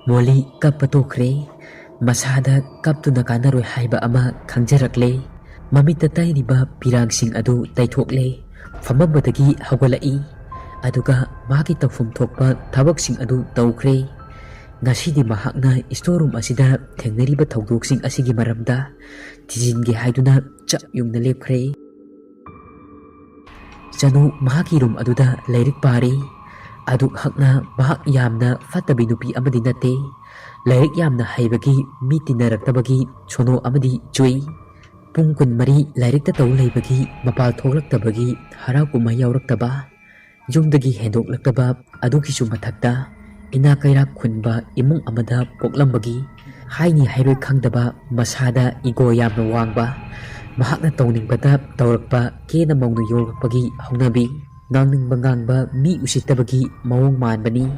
ꯃꯣꯂꯤ ꯀꯞꯄ ꯇꯣꯛꯈ꯭ꯔꯦ꯫ ꯃꯁꯥꯗ ꯀꯞꯇꯨꯅ ꯀꯥꯟꯅꯔꯣꯏ ꯍꯥꯏꯕ ꯑꯃ ꯈꯪꯖꯔꯛꯂꯦ꯫ ꯃꯃꯤꯠꯇ ꯇꯩꯔꯤꯕ ꯄꯤꯔꯥꯡꯁꯤꯡ ꯑꯗꯨ ꯇꯩꯊꯣꯛꯂꯦ꯫ ꯐꯝꯃꯝꯕꯗꯒꯤ ꯍꯧꯒꯠꯂꯛꯏ꯫ ꯑꯗꯨꯒ ꯃꯥꯒꯤ ꯇꯧꯐꯝ ꯊꯣꯛꯄ ꯊꯕꯛꯁꯤꯡ ꯑꯗꯨ ꯇꯧꯈ꯭ꯔꯦ꯫ ꯉꯁꯤꯗꯤ ꯃꯍꯥꯛꯅ ꯁ꯭ꯇꯣꯔ ꯔꯨꯝ ꯑꯁꯤꯗ ꯊꯦꯡꯅꯔꯤꯕ ꯊꯧꯗꯣꯛꯁꯤꯡ ꯑꯁꯤꯒꯤ ꯃꯔꯝꯗ ꯊꯤꯖꯤꯟꯒꯦ ꯍꯥꯏꯗꯨꯅ ꯆꯞ ꯌꯨꯡꯅ ꯂꯦꯞꯈ꯭ꯔꯦ꯫ ꯆꯅꯨ ꯃꯍꯥꯛꯀꯤ ꯔꯨꯝ ꯑꯗꯨꯗ ꯂꯥꯏꯔꯤꯛ ꯄꯥꯔꯤ꯫ ꯑꯗꯨꯛ ꯍꯛꯅ ꯃꯍꯥꯛ ꯌꯥꯝꯅ ꯐꯠꯇꯕꯤ ꯅꯨꯄꯤ ꯑꯃꯗꯤ ꯅꯠꯇꯦ꯫ ꯂꯥꯏꯔꯤꯛ ꯌꯥꯝꯅ ꯍꯩꯕꯒꯤ ꯃꯤ ꯇꯤꯟꯅꯔꯛꯇꯕꯒꯤ ꯁꯣꯅꯣ ꯑꯃꯗꯤ ꯆꯨꯏ꯫ ꯄꯨꯡ ꯀꯨꯟꯃꯔꯤ ꯂꯥꯏꯔꯤꯛꯇ ꯇꯧ ꯂꯩꯕꯒꯤ ꯃꯄꯥꯜ ꯊꯣꯛꯂꯛꯇꯕꯒꯤ ꯍꯔꯥꯎ ꯀꯨꯝꯍꯩ ꯌꯥꯎꯔꯛꯇꯕ, ꯌꯨꯝꯗꯒꯤ ꯍꯦꯟꯗꯣꯛꯂꯛꯇꯕ ꯑꯗꯨꯒꯤꯁꯨ ꯃꯊꯛꯇ ꯏꯅꯥꯛ ꯀꯩꯔꯥꯛ ꯈꯨꯟꯕ ꯏꯃꯨꯡ ꯑꯃꯗ ꯄꯣꯛꯂꯝꯕꯒꯤ ꯍꯥꯏꯅꯤ ꯍꯥꯏꯔꯣꯏ ꯈꯪꯗꯕ ꯃꯁꯥꯗ ꯏꯒꯣ ꯌꯥꯝꯅ ꯋꯥꯡꯕ, ꯃꯍꯥꯛꯅ ꯇꯧꯅꯤꯡꯕꯗ ꯇꯧꯔꯛꯄ, ꯀꯦꯅ ꯃꯧꯅ ꯌꯣꯛꯂꯛꯄꯒꯤ ꯍꯧꯅꯕꯤ, ꯉꯥꯡꯅꯤꯡꯕ ꯉꯥꯡꯕ ꯃꯤ ꯎꯁꯤꯠꯇꯕꯒꯤ ꯃꯑꯣꯡ ꯃꯥꯟꯕꯅꯤ꯫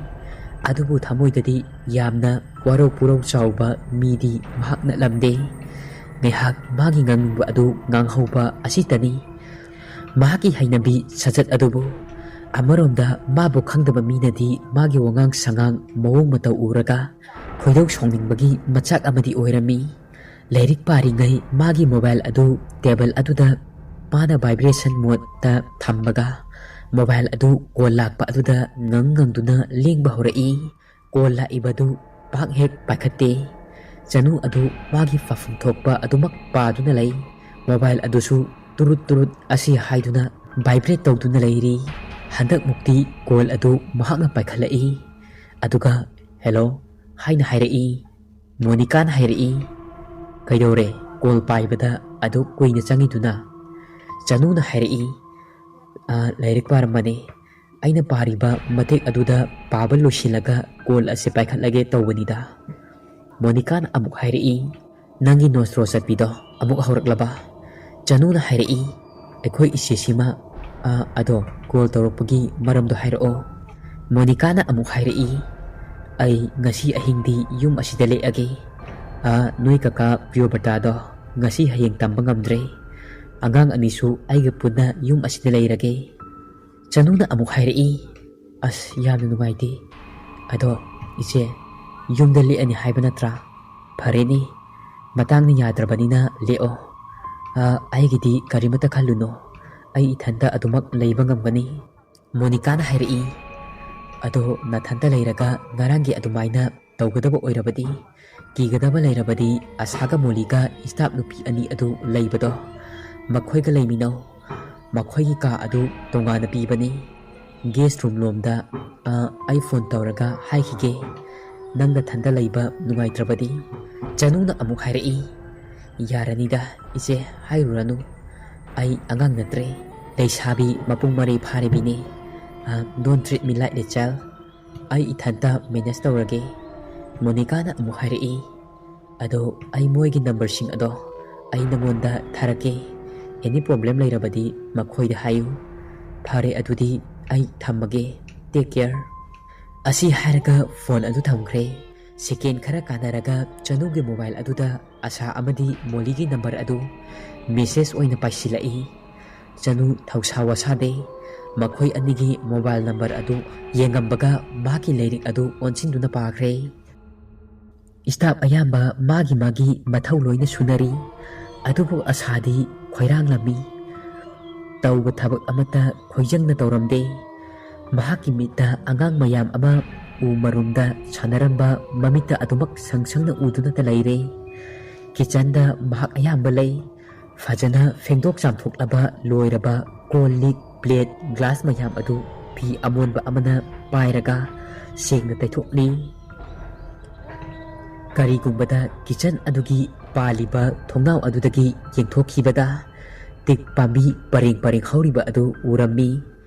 ꯑꯗꯨꯕꯨ ꯊꯃꯣꯏꯗꯗꯤ ꯌꯥꯝꯅ ꯋꯥꯔꯧ ꯄꯨꯔꯧ ꯆꯥꯎꯕ ꯃꯤꯗꯤ ꯃꯍꯥꯛ ꯅꯠꯂꯝꯗꯦ꯫ ꯉꯥꯏꯍꯥꯛ ꯃꯥꯒꯤ ꯉꯥꯡꯅꯤꯡꯕ ꯑꯗꯨ ꯉꯥꯡꯍꯧꯕ ꯑꯁꯤꯇꯅꯤ꯫ ꯃꯍꯥꯛꯀꯤ ꯍꯩꯅꯕꯤ ꯁꯥꯖꯠ ꯑꯗꯨꯕꯨ ꯑꯃꯔꯣꯝꯗ ꯃꯥꯕꯨ ꯈꯪꯗꯕ ꯃꯤꯅꯗꯤ ꯃꯥꯒꯤ ꯋꯥꯉꯥꯡ ꯁꯉꯥꯡ ꯃꯑꯣꯡ ꯃꯇꯧ ꯎꯔꯒ ꯈꯣꯏꯗꯧ ꯁꯥꯎꯅꯤꯡꯕꯒꯤ ꯃꯆꯥꯛ ꯑꯃꯗꯤ ꯑꯣꯏꯔꯝꯃꯤ꯫ ꯂꯥꯏꯔꯤꯛ ꯄꯥꯔꯤꯉꯩ ꯃꯥꯒꯤ ꯃꯣꯕꯥꯏꯜ ꯑꯗꯨ ꯇꯦꯕꯜ ꯑꯗꯨꯗ ꯃꯥꯅ ꯚꯥꯏꯕ꯭ꯔꯦꯁꯟ ꯃꯣꯗꯇ ꯊꯝꯕꯒ ꯃꯣꯕꯥꯏꯜ ꯑꯗꯨ ꯀꯣꯜ ꯂꯥꯛꯄ ꯑꯗꯨꯗ ꯉꯪ ꯉꯪꯗꯨꯅ ꯂꯦꯡꯕ ꯍꯧꯔꯛꯏ꯫ ꯀꯣꯜ ꯂꯥꯛꯏꯕꯗꯨ ꯄꯥꯛ ꯍꯦꯛ ꯄꯥꯏꯈꯠꯇꯦ꯫ ꯆꯅꯨ ꯑꯗꯨ ꯃꯥꯒꯤ ꯄꯥꯐꯝ ꯊꯣꯛꯄ ꯑꯗꯨꯃꯛ ꯄꯥꯗꯨꯅ ꯂꯩ꯫ ꯃꯣꯕꯥꯏꯜ ꯑꯗꯨꯁꯨ ꯇꯨꯔꯨꯠ ꯇꯨꯔꯨꯠ ꯑꯁꯤ ꯍꯥꯏꯗꯨꯅ ꯚꯥꯏꯕ꯭ꯔꯦꯠ ꯇꯧꯗꯨꯅ ꯂꯩꯔꯤ꯫ ꯍꯟꯗꯛꯃꯨꯛꯇꯤ ꯀꯣꯜ ꯑꯗꯨ ꯃꯍꯥꯛꯅ ꯄꯥꯏꯈꯠꯂꯛꯏ꯫ ꯑꯗꯨꯒ, "ꯍꯦꯜꯂꯣ" ꯍꯥꯏꯅ ꯍꯥꯏꯔꯛꯏ꯫ ꯃꯣꯅꯤꯀꯥꯅ ꯍꯥꯏꯔꯛꯏ, "ꯀꯩꯗꯧꯔꯦ? ꯀꯣꯜ ꯄꯥꯏꯕꯗ ꯑꯗꯨꯛ ꯀꯨꯏꯅ ꯆꯪꯉꯤꯗꯨꯅ?" ꯆꯅꯨꯅ ꯍꯥꯏꯔꯛꯏ, "ꯑ, ꯂꯥꯏꯔꯤꯛ ꯄꯥꯔꯝꯕꯅꯦ꯫ ꯑꯩꯅ ꯄꯥꯔꯤꯕ ꯃꯇꯦꯛ ꯑꯗꯨꯗ ꯄꯥꯕ ꯂꯣꯏꯁꯤꯜꯂꯒ ꯀꯣꯜ ꯑꯁꯤ ꯄꯥꯏꯈꯠꯂꯒꯦ ꯇꯧꯕꯅꯤꯗ꯫" ꯃꯣꯅꯤꯀꯥꯅ ꯑꯃꯨꯛ ꯍꯥꯏꯔꯛꯏ, "ꯅꯪꯒꯤ ꯅꯣꯁꯇ꯭ꯔꯣ ꯆꯠꯄꯤꯗꯣ ꯑꯃꯨꯛ ꯍꯧꯔꯛꯂꯕ?" ꯆꯅꯨꯅ ꯍꯥꯏꯔꯛꯏ, "ꯑꯩꯈꯣꯏ ꯏꯆꯦꯁꯤꯃ, ꯑ, ꯑꯗꯣ ꯀꯣꯜ ꯇꯧꯔꯛꯄꯒꯤ ꯃꯔꯝꯗꯣ ꯍꯥꯏꯔꯛꯑꯣ꯫" ꯃꯣꯅꯤꯀꯥꯅ ꯑꯃꯨꯛ ꯍꯥꯏꯔꯛꯏ, "ꯑꯩ ꯉꯁꯤ ꯑꯍꯤꯡꯗꯤ ꯌꯨꯝ ꯑꯁꯤꯗ ꯂꯦꯛꯑꯒꯦ꯫ ꯑ, ꯅꯣꯏ ꯀꯀꯥ ꯄ꯭ꯔꯤꯌꯣꯕ꯭ꯔꯇꯥꯗꯣ ꯉꯁꯤ ꯍꯌꯦꯡ ꯇꯝꯕ ꯉꯝꯗ꯭ꯔꯦ꯫ ꯑꯉꯥꯡ ꯑꯅꯤꯁꯨ ꯑꯩꯒ ꯄꯨꯟꯅ ꯌꯨꯝ ꯑꯁꯤꯗ ꯂꯩꯔꯒꯦ꯫" ꯆꯅꯨꯅ ꯑꯃꯨꯛ ꯍꯥꯏꯔꯛꯏ, "ꯑꯁ, ꯌꯥꯝꯅ ꯅꯨꯡꯉꯥꯏꯇꯦ꯫ ꯑꯗꯣ, ꯏꯆꯦ, ꯌꯨꯝꯗ ꯂꯦꯛꯑꯅꯤ ꯍꯥꯏꯕ ꯅꯠꯇ꯭ꯔꯥ? ꯐꯔꯦꯅꯦ, ꯃꯇꯥꯡꯅ ꯌꯥꯗ꯭ꯔꯕꯅꯤꯅ ꯂꯦꯛꯑꯣ꯫ ꯑ, ꯑꯩꯒꯤꯗꯤ ꯀꯔꯤꯃꯠꯇ ꯈꯜꯂꯨꯅꯣ꯫ ꯑꯩ ꯏꯊꯟꯇ ꯑꯗꯨꯃꯛ ꯂꯩꯕ ꯉꯝꯒꯅꯤ꯫" ꯃꯣꯅꯤꯀꯥꯅ ꯍꯥꯏꯔꯛꯏ, "ꯑꯗꯣ, ꯅꯊꯟꯇ ꯂꯩꯔꯒ ꯉꯔꯥꯡꯒꯤ ꯑꯗꯨꯃꯥꯏꯅ ꯇꯧꯒꯗꯕ ꯑꯣꯏꯔꯕꯗꯤ, ꯀꯤꯒꯗꯕ ꯂꯩꯔꯕꯗꯤ ꯑꯁꯥꯒ ꯃꯣꯂꯤꯒ ꯁ꯭ꯇꯥꯐ ꯅꯨꯄꯤ ꯑꯅꯤ ꯑꯗꯨ ꯂꯩꯕꯗꯣ, ꯃꯈꯣꯏꯒ ꯂꯩꯃꯤꯟꯅꯧ꯫ ꯃꯈꯣꯏꯒꯤ ꯀꯥ ꯑꯗꯨ ꯇꯣꯉꯥꯟꯅ ꯄꯤꯕꯅꯤ꯫ ꯒꯦꯁ ꯔꯨꯝ ꯂꯣꯝꯗ, ꯑ, ꯑꯩ ꯐꯣꯟ ꯇꯧꯔꯒ ꯍꯥꯏꯈꯤꯒꯦ, ꯅꯪ ꯅꯊꯟꯇ ꯂꯩꯕ ꯅꯨꯡꯉꯥꯏꯇ꯭ꯔꯕꯗꯤ꯫" ꯆꯅꯨꯅ ꯑꯃꯨꯛ ꯍꯥꯏꯔꯛꯏ, "ꯌꯥꯔꯅꯤꯗ, ꯏꯆꯦ, ꯍꯥꯏꯔꯨꯔꯅꯨ꯫ ꯑꯩ ꯑꯉꯥꯡ ꯅꯠꯇ꯭ꯔꯦ, ꯂꯩꯁꯥꯕꯤ ꯃꯄꯨꯡ ꯃꯔꯩ ꯐꯥꯔꯤꯕꯤꯅꯤ꯫ ꯑ, don't treat me like a child꯫ ꯑꯩ ꯏꯊꯟꯇ ꯃꯦꯅꯦꯖ ꯇꯧꯔꯒꯦ꯫" ꯃꯣꯅꯤꯀꯥꯅ ꯑꯃꯨꯛ ꯍꯥꯏꯔꯛꯏ, "ꯑꯗꯣ, ꯑꯩ ꯃꯣꯏꯒꯤ ꯅꯝꯕꯔꯁꯤꯡ ꯑꯗꯣ ꯑꯩ ꯅꯉꯣꯟꯗ ꯊꯥꯔꯛꯀꯦ꯫ ꯑꯦꯅꯤ ꯄ꯭ꯔꯣꯕ꯭ꯂꯦꯝ ꯂꯩꯔꯕꯗꯤ ꯃꯈꯣꯏꯗ ꯍꯥꯏꯌꯨ꯫ ꯐꯔꯦ, ꯑꯗꯨꯗꯤ ꯑꯩ ꯊꯝꯃꯒꯦ꯫ Take care." ꯑꯁꯤ ꯍꯥꯏꯔꯒ ꯐꯣꯟ ꯑꯗꯨ ꯊꯝꯈ꯭ꯔꯦ꯫ ꯁꯦꯀꯦꯟ ꯈꯔ ꯀꯥꯟꯅꯔꯒ ꯆꯅꯨꯒꯤ ꯃꯣꯕꯥꯏꯜ ꯑꯗꯨꯗ ꯑꯁꯥ ꯑꯃꯗꯤ ꯃꯣꯂꯤꯒꯤ ꯅꯝꯕꯔ ꯑꯗꯨ ꯃꯦꯁꯦꯖ ꯑꯣꯏꯅ ꯄꯥꯏꯁꯤꯜꯂꯛꯏ꯫ ꯆꯅꯨ ꯊꯧꯁꯥ ꯋꯥꯁꯥꯗꯦ꯫ ꯃꯈꯣꯏ ꯑꯅꯤꯒꯤ ꯃꯣꯕꯥꯏꯜ ꯅꯝꯕꯔ ꯑꯗꯨ ꯌꯦꯡꯉꯝꯕꯒ ꯃꯍꯥꯛꯀꯤ ꯂꯥꯏꯔꯤꯛ ꯑꯗꯨ ꯑꯣꯟꯁꯤꯟꯗꯨꯅ ꯄꯥꯈ꯭ꯔꯦ꯫ ꯁ꯭ꯇꯥꯐ ꯑꯌꯥꯝꯕ ꯃꯥꯒꯤ ꯃꯥꯒꯤ ꯃꯊꯧ ꯂꯣꯏꯅ ꯁꯨꯅꯔꯤ, ꯑꯗꯨꯕꯨ ꯑꯁꯥꯗꯤ ꯈꯣꯏꯔꯥꯡꯂꯝꯃꯤ꯫ ꯇꯧꯕ ꯊꯕꯛ ꯑꯃꯠꯇ ꯈꯣꯏꯖꯪꯅ ꯇꯧꯔꯝꯗꯦ꯫ ꯃꯍꯥꯛꯀꯤ ꯃꯤꯠꯇ ꯑꯉꯥꯡ ꯃꯌꯥꯝ ꯑꯃ ꯎ ꯃꯔꯨꯝꯗ ꯁꯥꯟꯅꯔꯝꯕ ꯃꯃꯤꯠꯇ ꯑꯗꯨꯃꯛ ꯁꯪ ꯁꯪꯅ ꯎꯗꯨꯅꯇ ꯂꯩꯔꯦ꯫ ꯀꯤꯆꯟꯗ ꯃꯍꯥꯛ ꯑꯌꯥꯝꯕ ꯂꯩ꯫ ꯐꯖꯅ ꯐꯦꯡꯗꯣꯛ ꯆꯥꯝꯊꯣꯛꯂꯕ ꯂꯣꯏꯔꯕ ꯀꯣꯜ ꯂꯤꯛ, ꯄ꯭ꯂꯦꯠ, ꯒ꯭ꯂꯥꯁ ꯃꯌꯥꯝ ꯑꯗꯨ ꯐꯤ ꯑꯃꯣꯟꯕ ꯑꯃꯅ ꯄꯥꯏꯔꯒ ꯁꯦꯡꯅ ꯇꯩꯊꯣꯛꯂꯤ꯫ ꯀꯔꯤꯒꯨꯝꯕꯗ ꯀꯤꯆꯟ ꯑꯗꯨꯒꯤ ꯄꯥꯜꯂꯤꯕ ꯊꯣꯡꯅꯥꯎ ꯑꯗꯨꯗꯒꯤ ꯌꯦꯡꯊꯣꯛꯈꯤꯕꯗ ꯇꯤꯛ ꯄꯥꯝꯕꯤ ꯄꯔꯦꯡ ꯄꯔꯦꯡ ꯍꯧꯔꯤꯕ ꯑꯗꯨ ꯎꯔꯝꯃꯤ꯫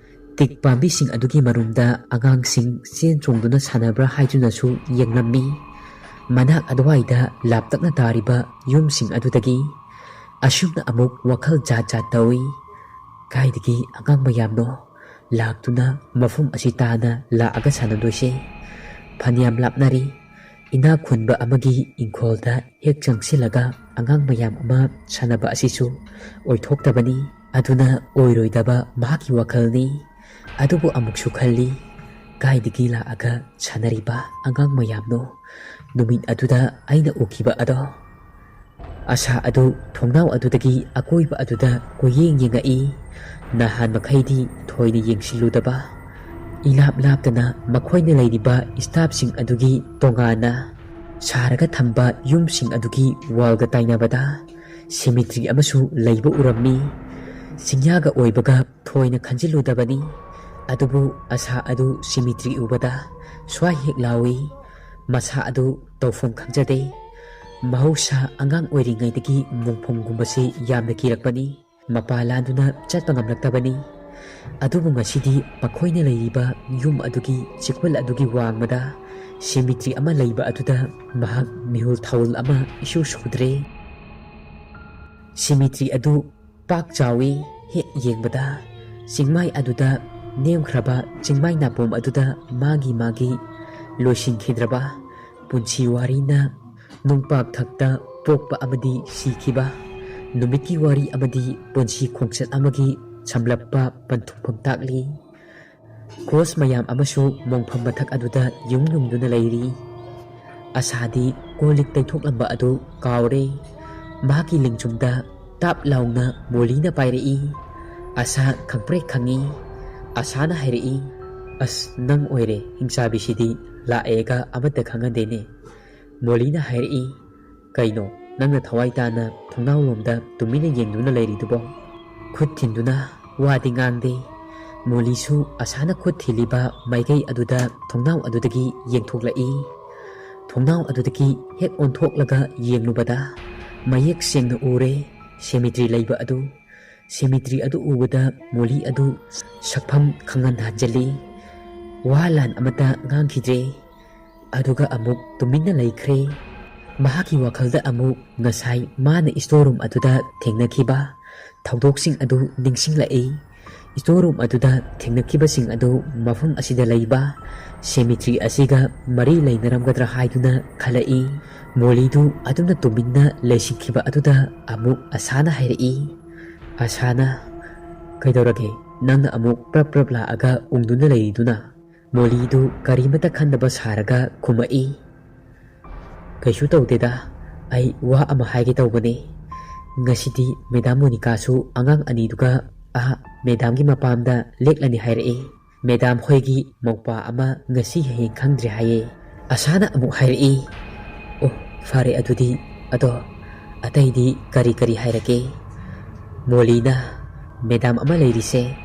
ꯇꯤꯛ ꯄꯥꯝꯕꯤꯁꯤꯡ ꯑꯗꯨꯒꯤ ꯃꯔꯨꯝꯗ ꯑꯉꯥꯡꯁꯤꯡ ꯆꯦꯟ ꯆꯣꯡꯗꯨꯅ ꯁꯥꯟꯅꯕ꯭ꯔꯥ ꯍꯥꯏꯗꯨꯅꯁꯨ ꯌꯦꯡꯂꯝꯃꯤ꯫ ꯃꯅꯥꯛ ꯑꯗꯨꯋꯥꯏꯗ ꯂꯥꯞꯇꯛꯅ ꯇꯥꯔꯤꯕ ꯌꯨꯝꯁꯤꯡ ꯑꯗꯨꯗꯒꯤ꯫ ꯑꯁꯨꯝꯅ ꯑꯃꯨꯛ ꯋꯥꯈꯜ ꯖꯥꯠ ꯖꯥꯠ ꯇꯧꯏ꯫ ꯀꯥꯏꯗꯒꯤ ꯑꯉꯥꯡ ꯃꯌꯥꯝꯅꯣ ꯂꯥꯛꯇꯨꯅ ꯃꯐꯝ ꯑꯁꯤ ꯇꯥꯅ ꯂꯥꯛꯑꯒ ꯁꯥꯟꯅꯗꯣꯏꯁꯦ? ꯐꯅꯌꯥꯝ ꯂꯥꯞꯅꯔꯤ꯫ ꯏꯅꯥꯛ ꯈꯨꯟꯕ ꯑꯃꯒꯤ ꯏꯪꯈꯣꯜꯗ ꯍꯦꯛ ꯆꯪꯁꯤꯜꯂꯒ ꯑꯉꯥꯡ ꯃꯌꯥꯝ ꯑꯃ ꯁꯥꯟꯅꯕ ꯑꯁꯤꯁꯨ ꯑꯣꯏꯊꯣꯛꯇꯕꯅꯤ꯫ ꯑꯗꯨꯅ ꯑꯣꯏꯔꯣꯏꯗꯕ ꯃꯍꯥꯛꯀꯤ ꯋꯥꯈꯜꯅꯤ꯫ ꯑꯗꯨꯕꯨ ꯑꯃꯨꯛꯁꯨ ꯈꯜꯂꯤ, ꯀꯥꯏꯗꯒꯤ ꯂꯥꯛꯑꯒ ꯁꯥꯟꯅꯔꯤꯕ ꯑꯉꯥꯡ ꯃꯌꯥꯝꯅꯣ ꯅꯨꯃꯤꯠ ꯑꯗꯨꯗ ꯑꯩꯅ ꯎꯈꯤꯕ ꯑꯗꯣ? ꯑꯁꯥ ꯑꯗꯨ ꯊꯣꯡꯅꯥꯎ ꯑꯗꯨꯗꯒꯤ ꯑꯀꯣꯏꯕ ꯑꯗꯨꯗ ꯀꯣꯏꯌꯦꯡ ꯌꯦꯡꯉꯛꯏ꯫ ꯅꯍꯥꯟ ꯃꯈꯩꯗꯤ ꯊꯣꯏꯅ ꯌꯦꯡꯁꯤꯜꯂꯨꯗꯕ꯫ ꯏꯂꯥꯞ ꯂꯥꯞꯇꯅ ꯃꯈꯣꯏꯅ ꯂꯩꯔꯤꯕ ꯁ꯭ꯇꯥꯐꯁꯤꯡ ꯑꯗꯨꯒꯤ ꯇꯣꯉꯥꯟꯅ ꯁꯥꯔꯒ ꯊꯝꯕ ꯌꯨꯝꯁꯤꯡ ꯑꯗꯨꯒꯤ ꯋꯥꯜꯒ ꯇꯥꯏꯅꯕꯗ ꯁꯤꯃꯤꯇ꯭ꯔꯤ ꯑꯃꯁꯨ ꯂꯩꯕ ꯎꯔꯝꯃꯤ꯫ ꯆꯤꯡꯌꯥꯒ ꯑꯣꯏꯕꯒ ꯊꯣꯏꯅ ꯈꯟꯖꯤꯜꯂꯨꯗꯕꯅꯤ꯫ ꯑꯗꯨꯕꯨ ꯑꯁꯥ ꯑꯗꯨ ꯁꯤꯃꯤꯇ꯭ꯔꯤ ꯎꯕꯗ ꯁ꯭ꯋꯥꯏ ꯍꯦꯛ ꯂꯥꯎꯏ꯫ ꯃꯁꯥ ꯑꯗꯨ ꯇꯧꯐꯝ ꯈꯪꯖꯗꯦ꯫ ꯃꯍꯧꯁꯥ ꯑꯉꯥꯡ ꯑꯣꯏꯔꯤꯉꯩꯗꯒꯤ ꯃꯣꯡꯐꯝꯒꯨꯝꯕꯁꯤ ꯌꯥꯝꯅ ꯀꯤꯔꯛꯄꯅꯤ꯫ ꯃꯄꯥ ꯂꯥꯟꯗꯨꯅ ꯆꯠꯄ ꯉꯝꯂꯛꯇꯕꯅꯤ꯫ ꯑꯗꯨꯕꯨ ꯉꯁꯤꯗꯤ ꯃꯈꯣꯏꯅ ꯂꯩꯔꯤꯕ ꯌꯨꯝ ꯑꯗꯨꯒꯤ ꯆꯤꯛꯄꯜ ꯑꯗꯨꯒꯤ ꯋꯥꯡꯃꯗ ꯁꯤꯃꯤꯇ꯭ꯔꯤ ꯑꯃ ꯂꯩꯕ ꯑꯗꯨꯗ ꯃꯍꯥꯛ ꯃꯤꯍꯨꯜ ꯊꯥꯍꯨꯜ ꯑꯃ ꯏꯁꯨ ꯁꯨꯗ꯭ꯔꯦ꯫ ꯁꯤꯃꯤꯇ꯭ꯔꯤ ꯑꯗꯨ ꯄꯥꯛ ꯆꯥꯎꯏ꯫ ꯍꯦꯛ ꯌꯦꯡꯕꯗ ꯆꯤꯡꯃꯥꯏ ꯑꯗꯨꯗ ꯅꯦꯝꯈ꯭ꯔꯕ ꯆꯤꯡꯃꯥꯏ ꯅꯥꯄꯣꯝ ꯑꯗꯨꯗ ꯃꯥꯒꯤ ꯃꯥꯒꯤ ꯂꯣꯏꯁꯤꯟꯈꯤꯗ꯭ꯔꯕ ꯄꯨꯟꯁꯤ ꯋꯥꯔꯤꯅ ꯅꯨꯡꯄꯥꯛ ꯊꯛꯇ ꯄꯣꯛꯄ ꯑꯃꯗꯤ ꯁꯤꯈꯤꯕ, ꯅꯨꯃꯤꯠꯀꯤ ꯋꯥꯔꯤ ꯑꯃꯗꯤ ꯄꯨꯟꯁꯤ ꯈꯣꯡꯆꯠ ꯑꯃꯒꯤ ꯁꯝꯂꯞꯄ ꯄꯟꯊꯨꯡꯐꯝ ꯇꯥꯛꯂꯤ꯫ ꯀ꯭ꯔꯣꯁ ꯃꯌꯥꯝ ꯑꯃꯁꯨ ꯃꯣꯡꯐꯝ ꯃꯊꯛ ꯑꯗꯨꯗ ꯌꯨꯡ ꯌꯨꯡꯗꯨꯅ ꯂꯩꯔꯤ꯫ ꯑꯁꯥꯗꯤ ꯀꯣꯜ ꯂꯤꯛ ꯇꯩꯊꯣꯛꯂꯝꯕ ꯑꯗꯨ ꯀꯥꯎꯔꯦ꯫ ꯃꯍꯥꯛꯀꯤ ꯂꯤꯡꯖꯨꯝꯗ ꯇꯥꯞ ꯂꯥꯎꯅ ꯃꯣꯂꯤꯅ ꯄꯥꯏꯔꯛꯏ꯫ ꯑꯁꯥ ꯈꯪꯄ꯭ꯔꯦꯛ ꯈꯪꯉꯤ꯫ ꯑꯁꯥꯅ ꯍꯥꯏꯔꯛꯏ, "ꯑꯁ, ꯅꯪ ꯑꯣꯏꯔꯦ ꯍꯤꯡꯆꯥꯕꯤꯁꯤꯗꯤ, ꯂꯥꯛꯑꯦꯒ ꯑꯃꯠꯇ ꯈꯪꯍꯟꯗꯦꯅꯦ"꯫ ꯃꯣꯂꯤꯅ ꯍꯥꯏꯔꯛꯏ, "ꯀꯩꯅꯣ, ꯅꯪꯅ ꯊꯋꯥꯏ ꯇꯥꯅ ꯊꯣꯡꯅꯥꯎ ꯂꯣꯝꯗ ꯇꯨꯃꯤꯟꯅ ꯌꯦꯡꯗꯨꯅ ꯂꯩꯔꯤꯗꯨꯕꯣ?" ꯈꯨꯠ ꯊꯤꯟꯗꯨꯅ ꯋꯥꯗꯤ ꯉꯥꯡꯗꯦ꯫ ꯃꯣꯂꯤꯁꯨ ꯑꯁꯥꯅ ꯈꯨꯠ ꯊꯤꯜꯂꯤꯕ ꯃꯥꯏꯀꯩ ꯑꯗꯨꯗ ꯊꯣꯡꯅꯥꯎ ꯑꯗꯨꯗꯒꯤ ꯌꯦꯡꯊꯣꯛꯂꯛꯏ꯫ ꯊꯣꯡꯅꯥꯎ ꯑꯗꯨꯗꯒꯤ ꯍꯦꯛ ꯑꯣꯟꯊꯣꯛꯂꯒ ꯌꯦꯡꯂꯨꯕꯗ ꯃꯌꯦꯛ ꯁꯦꯡꯅ ꯎꯔꯦ ꯁꯦꯃꯤꯇ꯭ꯔꯤ ꯂꯩꯕ ꯑꯗꯨ꯫ ꯁꯦꯃꯤꯇ꯭ꯔꯤ ꯑꯗꯨ ꯎꯕꯗ ꯃꯣꯂꯤ ꯑꯗꯨ ꯁꯛꯐꯝ ꯈꯪꯍꯟ ꯍꯟꯖꯤꯜꯂꯤ꯫ ꯋꯥ ꯂꯥꯟ ꯑꯃꯠꯇ ꯉꯥꯡꯈꯤꯗ꯭ꯔꯦ꯫ ꯑꯗꯨꯒ ꯑꯃꯨꯛ ꯇꯨꯃꯤꯟꯅ ꯂꯩꯈ꯭ꯔꯦ꯫ ꯃꯍꯥꯛꯀꯤ ꯋꯥꯈꯜꯗ ꯑꯃꯨꯛ ꯉꯁꯥꯏ ꯃꯥꯅ store room ꯑꯗꯨꯗ ꯊꯦꯡꯅꯈꯤꯕ ꯊꯧꯗꯣꯛꯁꯤꯡ ꯑꯗꯨ ꯅꯤꯡꯁꯤꯡꯂꯛꯏ꯫ Store room ꯑꯗꯨꯗ ꯊꯦꯡꯅꯈꯤꯕꯁꯤꯡ ꯑꯗꯨ ꯃꯐꯝ ꯑꯁꯤꯗ ꯂꯩꯕ ꯁꯦꯃꯤꯇ꯭ꯔꯤ ꯑꯁꯤꯒ ꯃꯔꯤ ꯂꯩꯅꯔꯝꯒꯗ꯭ꯔꯥ ꯍꯥꯏꯗꯨꯅ ꯈꯜꯂꯛꯏ꯫ ꯃꯣꯂꯤꯗꯨ ꯑꯗꯨꯝꯅ ꯇꯨꯃꯤꯟꯅ ꯂꯩꯁꯤꯟꯈꯤꯕ ꯑꯗꯨꯗ ꯑꯃꯨꯛ ꯑꯁꯥꯅ ꯍꯥꯏꯔꯛꯏ, "ꯑꯁꯥꯅ, ꯀꯩꯗꯧꯔꯒꯦ? ꯅꯪꯅ ꯑꯃꯨꯛ ꯄ꯭ꯔꯞ ꯄ꯭ꯔꯞ ꯂꯥꯛꯑꯒ ꯎꯪꯗꯨꯅ ꯂꯩꯔꯤꯗꯨꯅ?" ꯃꯣꯂꯤꯗꯨ ꯀꯔꯤꯃꯇ ꯈꯟꯗꯕ ꯁꯥꯔꯒ ꯈꯨꯝꯃꯛꯏ, "ꯀꯩꯁꯨ ꯇꯧꯗꯦꯗ, ꯑꯩ ꯋꯥ ꯑꯃ ꯍꯥꯏꯒꯦ ꯇꯧꯕꯅꯦ꯫ ꯉꯁꯤꯗꯤ ꯃꯦꯗꯥꯝ ꯃꯣꯅꯤꯀꯥꯁꯨ ꯑꯉꯥꯡ ꯑꯅꯤꯗꯨꯒ ꯑꯥ ꯃꯦꯗꯥꯝꯒꯤ ꯃꯄꯥꯝꯗ ꯂꯦꯛꯂꯅꯤ ꯍꯥꯏꯔꯛꯏ꯫ ꯃꯦꯗꯥꯝ ꯍꯣꯏꯒꯤ ꯃꯧꯄꯥ ꯑꯃ ꯉꯁꯤ ꯍꯌꯦꯡ ꯈꯪꯗ꯭ꯔꯦ ꯍꯥꯏꯌꯦ"꯫ ꯑꯁꯥꯅ ꯑꯃꯨꯛ ꯍꯥꯏꯔꯛꯏ, "ꯑꯣ, ꯐꯔꯦ ꯑꯗꯨꯗꯤ꯫ ꯑꯗꯣ ꯑꯇꯩꯗꯤ ꯀꯔꯤ ꯀꯔꯤ ꯍꯥꯏꯔꯛꯀꯦ?" ꯃꯣꯂꯤꯅ, "ꯃꯦꯗꯥꯝ ꯑꯃ ꯂꯩꯔꯤꯁꯦ,